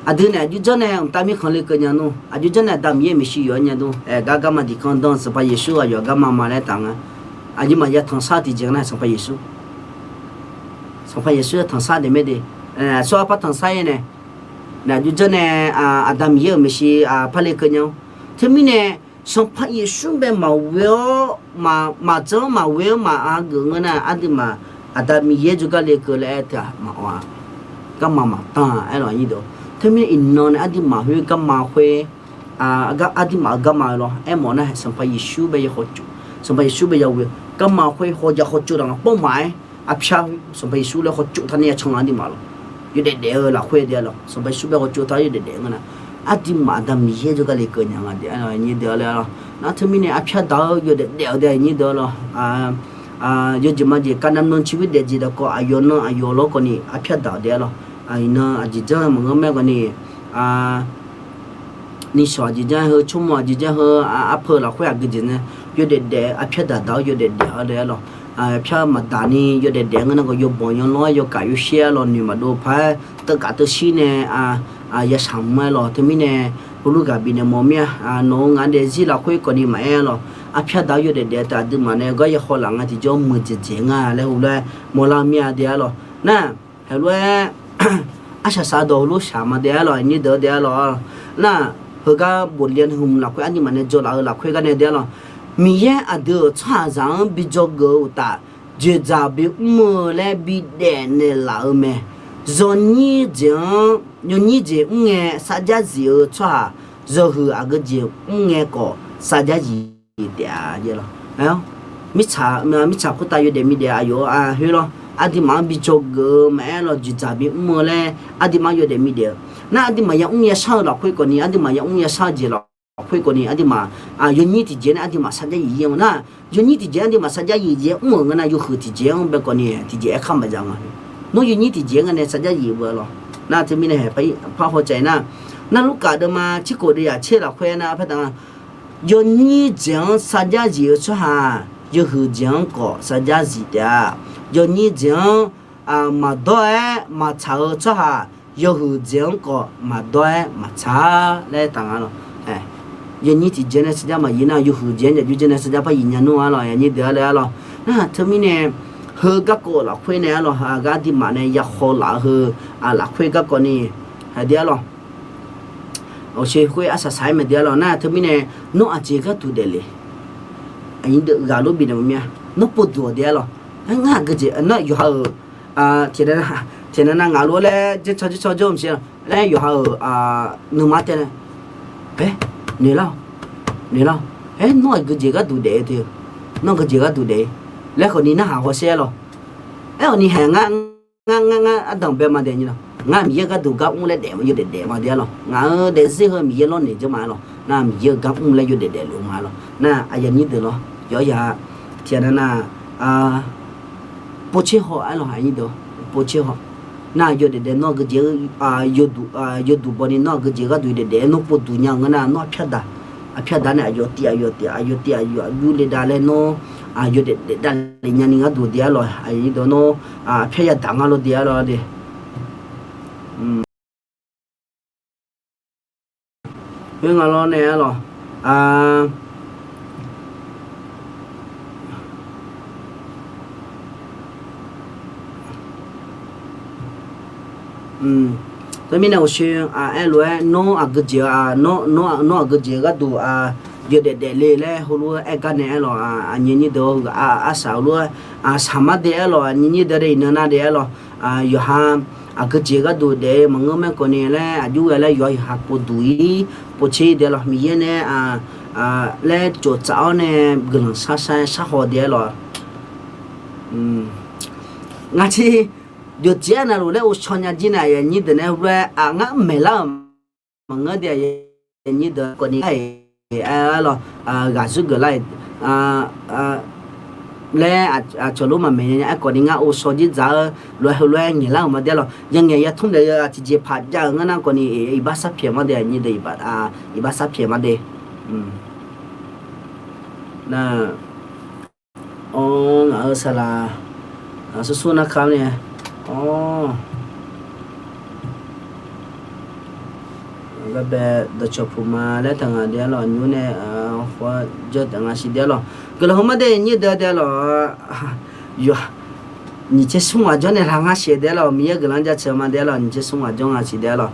aqdui nae aqjox janr nae mqtav mirkhanq le keuv nya nmr, aqjox janr nae Aqda Miqyaer-euq maeqshi yawf-aer nya nmr. Aer gar garma diqkanr dan Sanqpaq Yeqsur aqyawf garma ma laer taq nga. Aqduimaf ya tanqsar tiqjeq nar Sanqpaq Yeqsur, Sanqpaq Yeqsur ya tanqsar de mae de. Aqsur arpar tanqsar-ir nae, nae aqjox janr nae Aqda Miqyaer-euq maeqshi par le keuv nya-awr. Teumirnae Sanqpaq Yeqsur bae maqghoe-awr, maqdzanr-anr maqghoe-anr maqha geuf ngeur nar, aqduimaf Aqda Miqyaer jawrgar le keuv laer aer teu-aq maqawq-a. garma maqdan-a aer lawq nyir deuq. Teumirnae iqnan nae aqduimaf khoer garma khoer, aqduimaf-euq garma-eu lawr aermawf nar, Sanqpaq Yeqsur bae yakhawf cof, Sanqpaq Yeqsur bae ya ghoe, garma khoer haw yakhawf cof daq nga pawr maf-aer, arpyar Sanqpaq Yeqsur laer khawf cof taq ni ya can-a aqduimaf lawq. Yawdaef daef-eu lafkhoer daef-a lawq, Sanqpaq Yeqsur bae khawf cof taq yawdaef daef nga nar, aqduimaf Aqda Miqyaer jawrgar lekeuv nya nga daef-a lawq nyir deuq-a laer lawr. Nar teumirnae arpyar daq-eu yawdaef daef-awq daef nyir deuq-a lawr. Yawjeq majeq kavnavnan ciqghoer daefjeq daqkawv aqyawf nan aqyawf lawr kawv ni arpyar daq-awq daef-a lawr. Iqnan aqjeq janr maqngeur mae kawv ni, nishawq aqjeq janr heu, tsawrmawq aqjeq janr heu, arpeu lafkhoer aqgeujeq nae yawdaef daef-eu arpyar daq daq-awr yawdaef daef-awr daef-a lawq. Arpyar maqdaq ni yawdaef daef ngeur nar kawv yawbanq yanlawr-aer yawkaf yawshaer-a lawq, noeq maqdov paq-aer teuvkaf teuvshir nae ya shaq mr-aer lawq. Teumirnae heulof ghaq bifnaeq mawf mir-a. Nawq-eu ngaq daefzir lafkhoer kawv ni maqaer lawq. Arpyar daq-awr yawdaef daef-eu taef aqduimaf nae gar ya haw laf nga tiqjawr muiqdzaeq dzaeq nga laer heulof-aer mawrlar mir-a daef-a lawq. Nar heulof-aer arsaq saq dawq heulof shaq ma daef-a lawq nyir deuq daef-a lawq. Nar heugar bofle-a hmq lafkhoer aqduimaf nae jawr laf-eu lafkhoer gar nae daef-a lawq. Miqyaer aqdui-euq tsawrhaqzaq-anr bi dzawgeuf-eu uqtaf, dzoeqdzaq bimr-eu laer bidaef naeqlaf-eu mae. Yawnyir jeq-anr, yawnyir jeq mr ngae sarjax zif-eu tsawrhaq, yawhuiq aqgeujeq mr ngae khawf sarjax zif taef-a jeq lawq. Mirtsaq, mirtsaq khoertav yawdaef midaef aqyawf-eu khoer lawr, aqduimaf-anr bi dzawgeuf-eu maqaer lawq, dzoeqdzaq bimr-eu laer aqduimaf-anr yawdaef midaef-eu nar, aqduimaf yamr yashar-eu lafkhoer kawv ni, aqduimaf yamr yashar-eu jeq lafkhoer kawv ni aqduimaf yawnyir tiqjeq nae aqduimaf sarjax zif-ir-a nar, yawnyir tiqjeq aqduimaf sarjax zif jeq mr-euq ngeur nar, yawhuiq tiqjeq-anr bae kawv ni tiqjeq aerkhar maqjav nga. Nawr yawnyir tiqjeq-anr nga nae sarjax zif beu-a lawq. Nar teumirnae haeq par haw cav-ir nar, nar Lurkaf deuvma tser khof deuv yaq tser lafkhoer nar par taf nga, yawnyir jeq-anr sarjax zif-eu tsawrhaq, yawhuiq jeq-anr khawf sarjax zif taef-a. Yawnyir jeq-anr maqdawr-aer maqtsaq-eu tsawrhaq, yawhuiq jeq-anr khawf maqdawr-aer maqtsaq laer taf nga lawq. Yawnyir tiqjeq nae sarjax maqzif nar, yawhuiq jeq-anr jaqjur jeq nae sarjax par zif nya nmr-a lawq, aqnyir deuq-a laer-a lawq. Nar teumirnae heu garkawv lafkhoer nae-a lawq, aqgar aqduimaf nae ya haw laf-eu heu lafkhoer garkawv ni, haqdeuq-a lawq. Awqshe khoer arsaq saq-aer mae deuq-a lawq. Nar teumirnae nawr aqjeq gharduq daefle, aqnyir deuq ghaq lof bifnaeq mawf mir-a. Nawr povduq-awq deuq-a lawq. Ngar aqgeujeq nar yawqha-euq tiqnan nav ngaq lof-aer laer janrcan janrcan jawr maqsiq laer yawqha-euq nuima taev nae, aer, noeqlar-awq, noeqlar-awq. Aer, nawr aqgeujeq gharduq daef-eu te, nawr aqgeujeq gharduq daef-ir laer khawf ni narhaq hawsher-a lawq. Aer-awq ni haeq ngar, ngar, ngar, ngar ardanq bae ma daef nyir lawq. Ngar Miqyaer gharduq gar mr laer daef ma, yawdaef daef ma deuq-a lawq. Ngaq-euq daefzir heu Miqyaer lawrnaeq jawr ma-a lawq. Nar Miqyaer-euq gar mr laer yawdaef daefluf ma-a lawq. Nar aqyuif aqnyir deuq lawr, yawqha tiqnan nav povtser haw-aer lawq, aqnyir deuq, povtser haw. Nar yawdaef daef nawr aqgeujeq, yawduq baw ni nawr aqgeujeq gharduq daef daef-aer nawr povduq nya-eu ngeur nar, nawr aqpyar daq, aqpyar daq nae aqyawf tiv aqyawf tiv aqyawf tiv aqyawf aqjur le dav laer nawr yawdaef daef davlef nyani gharduq deuq-a lawq, aqyuif aqnyir deuq nawr aqpyar yadaq nga lawr deuq-a lawq de. Khoer nga lawr nae-a lawq. Teumirnae awqshoe aer lof-aer nawr aqgeujeq, nawr aqgeujeq gharduq yawdaef daefle laer heulof-aer aer gar nae-a lawq, aqnyir nyir deuq-eu arsaq heulof-aer saq mar daef-a lawq, aqnyir nyir deuq-a iqnan nar daef-a lawq. Yawqha aqgeujeq gharduq daef-eu maqngeur maer kawv ni laer aqjur ghae laer yawqha yawqha povduq-ir povtser daef-a lawq, Miqyaer nae laer tsoftsaf-awr nae guiqlanq sharshar-aer sharhaw daef-a lawq. Ngar tser yawqjeq-a navluf laer ghovshaw nya jir nae aqyuif aqnyir deuq nae heulof-aer ngar maeqlar-euq maqngeur de, aqyuif aqnyir deuq kawv ni aer-a lawq, ghaq zeur geuf lar-iq laer aqcawq lof maqmaeq nya nya aer kawv ni ngar ghovshaw jir dzaq-eu lof-aer heulof-aer ngaeqlar-euq ma daef-a lawq. Yangaeq ya tmr daef-eu tiqjeq paq jav-euq ngeur nar kawv ni iqbax sharpyaeq ma de, aqnyir deuq iqbax sharpyaeq ma de. Nar Awr, ngaq-euq saqlaq, aqsur sur narkar nae, awr, garbae dawqcawq puq ma laer taq ngaq daef-a lawq, nymr nae khawf jawr taq ngaq siq daef-a lawq. Guiqlanq heu mar daef nyir deuq daef-a lawq. Yawqha nyiq tser smr ghaq jawr nae laq ngaq siq daef-a lawq, Miqyaer guiqlanq jaceuq ma daef-a lawq, nyiq tser smr ghaq jawr ngaq siq daef-a lawq.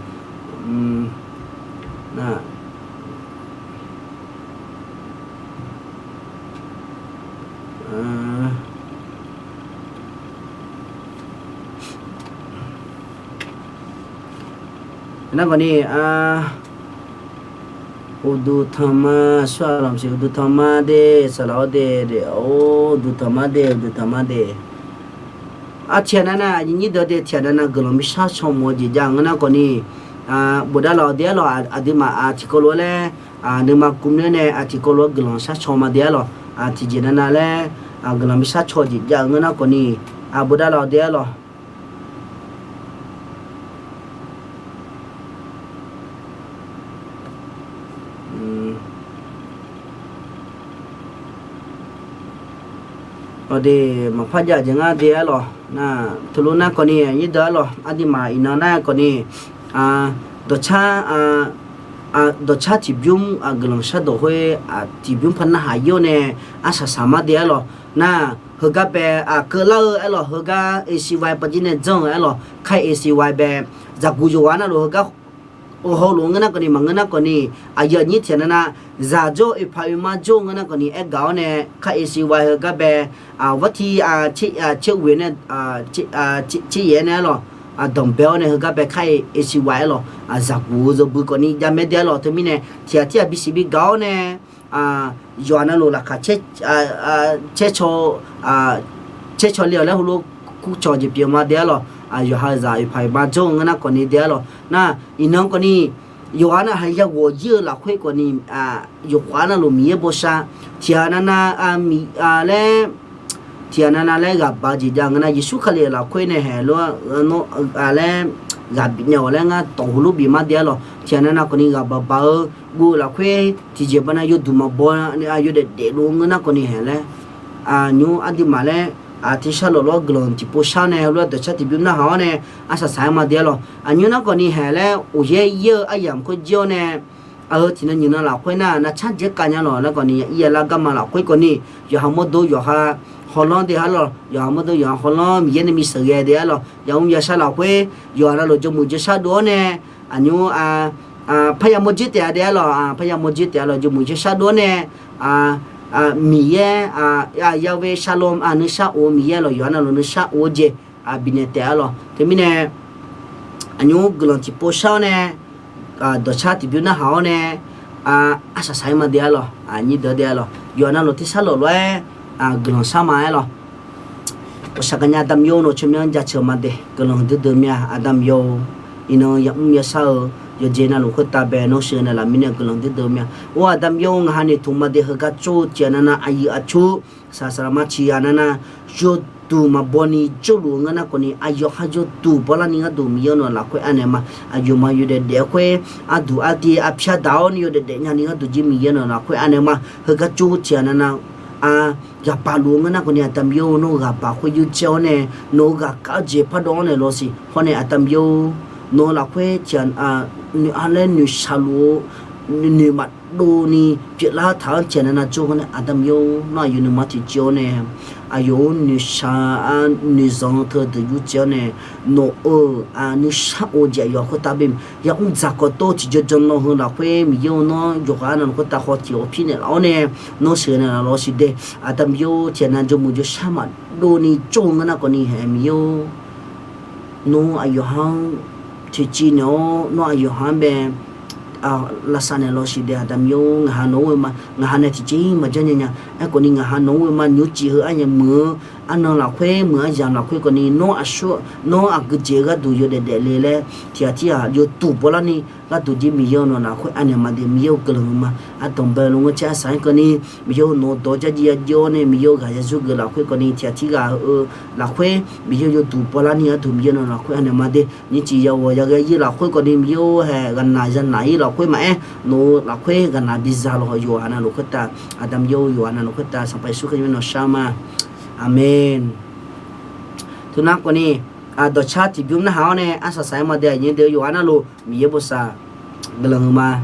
Nar khawf ni, uqduq tanq ma, sawrhaq lamq siq uqduq tanq ma de, saqlaq-awr de, de, uqduq tanq ma de, uqduq tanq ma de. Artiq aqnav nav, aqnyir deuq de tiq aqnav nav guiqlanq bi shar caw mawf-eu jeq jav ngeur nar khawf ni, bofdav lawq de-aer lawq, aqduimaf tiqkawv lof-aer laer, nuima guvmyanr nae tiqkawv lof-aer guiqlanq shar caw ma de-aer lawq, tiqjeq nav nav laer, guiqlanq bi shar caw jeq jav-eu ngeur nar khawf ni, bofdav lawq de-aer lawq. Awq de, maqpar jav jeq ngar de-aer lawq. Nar teulof nar khawf ni aqnyir deuq-aer lawq, aqduimaf iqnan nar khawf ni, dawqcar, dawqcar tiqbymr guiqlanq shardawq khoer, tiqbymr par narhaq ir-awr nae arsaq saq mar de-aer lawq. Nar heugar bae, keuvlar-eu aer lawq, heugar A C Y paqjir nae janr-eu aer lawq, kar A C Y bae, zaqguq yawqghaq navluf heugar, hawlof ngeur nar khawf ni, maqngeur nar khawf ni, aqyuif aqnyir tiq aqnav nav, zaq jawr-eu oeqpaq oeqmar jawr-eu ngeur nar khawf ni aergaq-awr nae kar A C Y heugar bae, aqvartiq, tser uiq nae, tser yaef-aer nae aer lawq, danqbae-awr nae heugar bae kar A C Y aer lawq, zaqguq-eu yawbui khawf ni javmae de-aer lawq. Teumirnae tiq ghaq tir ghaq bisiq bi gaq-awr nae, yawqha navluf laqkhaq caer caw, caer caw le-awq laer heulof kurcawq jeq pyeuf ma de-aer lawq. Yawqha-euq zaq oeqpaq oeqmar jawr-eu ngeur nar khawf ni de-aer lawq. Nar iqnan khawf ni, yawqha nav haq ya ghawq jir-eu lafkhoer khawf ni, yawqha navluf Miqyaer bawshar, tiq ghaq nav nav, laer, tiq ghaq nav nav laer ghaq baq-eu jeq jav ngeur nar, Yeqsur Kali-euq lafkhoer nae haeq lof-aer, laer, ghaq bifnaeq-awq laer ngar tawq heulof bif mar de-aer lawq. Tiq ghaq nav nav khawf ni ghaq baq baq-eu guv-eu lafkhoer tiqjeq baq nav yawduq maqbaw, yawdaef daefluf ngeur nar khawf ni haeq laer, nymr aqduimaf laer, tiq shar lawq lof-aer guiqlanq tiqpov shar-awr nae heulof-aer dawqcar tiqbymr narhaq-awr nae arsaq saq-aer ma de-aer lawq. Aqnymr nar khawf ni haeq laer uqyaer yaer-eu aryamq khoer jir-awr nae, aqheu tiqnan nyiq nan lafkhoer nar navcar dzaer kav nya lawq laer khawf ni, ir ya lar garma lafkhoer khawf ni, yawqha mawrdo yawqha hawlanr de-aer lawq, yawqha mawrdo yawqha hawlanr Miqyaer nae bi sheuqghae de-aer lawq. Yamr yashar lafkhoer yawqha navluf jawrmuiq jawrshar dov-awr nae, aqnymr, parya mawrjir taef-a de-aer lawq, parya mawrjir taef-a lawq, jawrmuiq jawrshar dov-awr nae, Miqyaer, Yahweh Shalom, nuishar of-eu Miqyaer lawq, yawqha navluf nuishar of-eu jeq bifnaeq taef-a lawq. Teumirnae aqnymr guiqlanq tiqpov shar-awr nae, dawqcar tiqbymr narhaq-awr nae, arsaq saq-aer ma de-aer lawq, aqnyir deuq de-aer lawq, yawqha navluf tersar lawq lof-aer guiqlanq shar ma-aer lawq. Ghawqshaq gaqnya Aqda Miqyaer-or, nawq tsawrmyanr jaceuq ma de, guiqlanq duidui-eu mir-a. Aqda Miqyaer-or, iqnan yamr yashar-eu yawqjeq navluf khoertav bae nawr sheuqnaeq laf mirnae guiqlanq duidui-eu mir-a. Or Aqda Miqyaer-or, ngaq ha noeqtmq ma de, heugar tsov-eu tiq ghaq navnav aqyuif aqtsu, saqsaqlaqma tiq ghaq navnav yawduq maqbaw ni jawrluf-eu ngeur nar khawf ni, aqyawf ha yawduq bawlar ni gharduq Miqyaer-or nawq lafkhoer anaeq ma. Aqyawfmaf yawdaef daef-eu khoer, arduq artiv arpyar daq-awr ni yawdaef daef nyani gharduq jir Miqyaer-or nawq lafkhoer anaeq ma. Heugar tsov-eu tiq ghaq navnav ghaq baq luf-eu ngeur nar khawf ni, Aqda Miqyaer-or, nawr ghaq baq khoer yurcaev-awr nae, nawq-euq ghaqkhav-eu jeq pardawv-awr nae lawsiq hawr nae, Aqda Miqyaer-or, nawq-eu lafkhoer tiq ghaq laer noeqshaq luf-eu, noeq maqdov ni pyeuflar taq-anr tiq ghaq navnav tsov-awr nae, Aqda Miqyaer-or, nawr aqyawf nuima tiqjeq-awr nae, aqyawf-or noeqshaq-a, noeqzanq teu deuq yurcaev-awr nae, nawq-euq nuishar of-eu jeq aqyawf khoertav bae yamr dzaqkawv tov-eu tiqjeq janr nan heu lafkhoer Miqyaer-or, nawr yawqghaq navluf khoertav khawf tiq ghaq pir naeqlaf-awr nae, nawr sheuqnaeq laf lawsiq de. Aqda Miqyaer-or, tiq ghaq navnav jawrmuiq jawrshar maqdov ni tsov-eu ngeur nar khawf ni hae Miqyaer-or, nawr aqyawf ha-anr tiqciv naeq-awr nawr aqyawf ha-anr bae lavsav naeq lawsiq de. Aqda Miqyaer-or, ngaq ha nawq-anr ghoe ma, ngaq ha nae tiqjeq-ir maqjanr nya nya. Aerkhawf ni ngaq ha nawq-anr ghoe ma, nymrcif heu arnyaf muiq-eu arnan lafkhoer muiq-eu aryamq lafkhoer khawf ni nawr aqsur nawr aqgeujeq-eu gharduq yawdaef daefle laer tiq ghaq tir ghaq yawduq bawlar ni gharduq jir Miqyaer-or nawq lafkhoer anaeq ma de. Miqyaer-or guiqlanq-eu ma. Ardanqbae lof ngeur caer arsaq-aer khawf ni Miqyaer-or nawq-eu dawq-anr jar jir ya jir-awr nae Miqyaer-or ghaq ya zurgeuf lafkhoer khawf ni tiq ghaq tir ghaq heu-eu lafkhoer Miqyaer-or yawduq bawlar ni gharduq Miqyaer-or nawq lafkhoer anaeq ma de. Nymrcif ya ghawq ya ghae-ir lafkhoer khawf ni Miqyaer-or hae ghaqnaq ya naq-ir lafkhoer maqaer nawq-eu lafkhoer ghaqnaq biza lawq yawqha navluf khoertav Aqda Miqyaer-or yawqha navluf khoertav Sanqpaq Yeqsur Kali-euq nae nawq shar ma. Aqmeq. Teunar khawf ni dawqcar tiqbymr narhaq-awr nae arsaq saq-aer ma de. Aqnyir deuq yawqha navluf Miqyaer bosav guiqlanq-eu ma.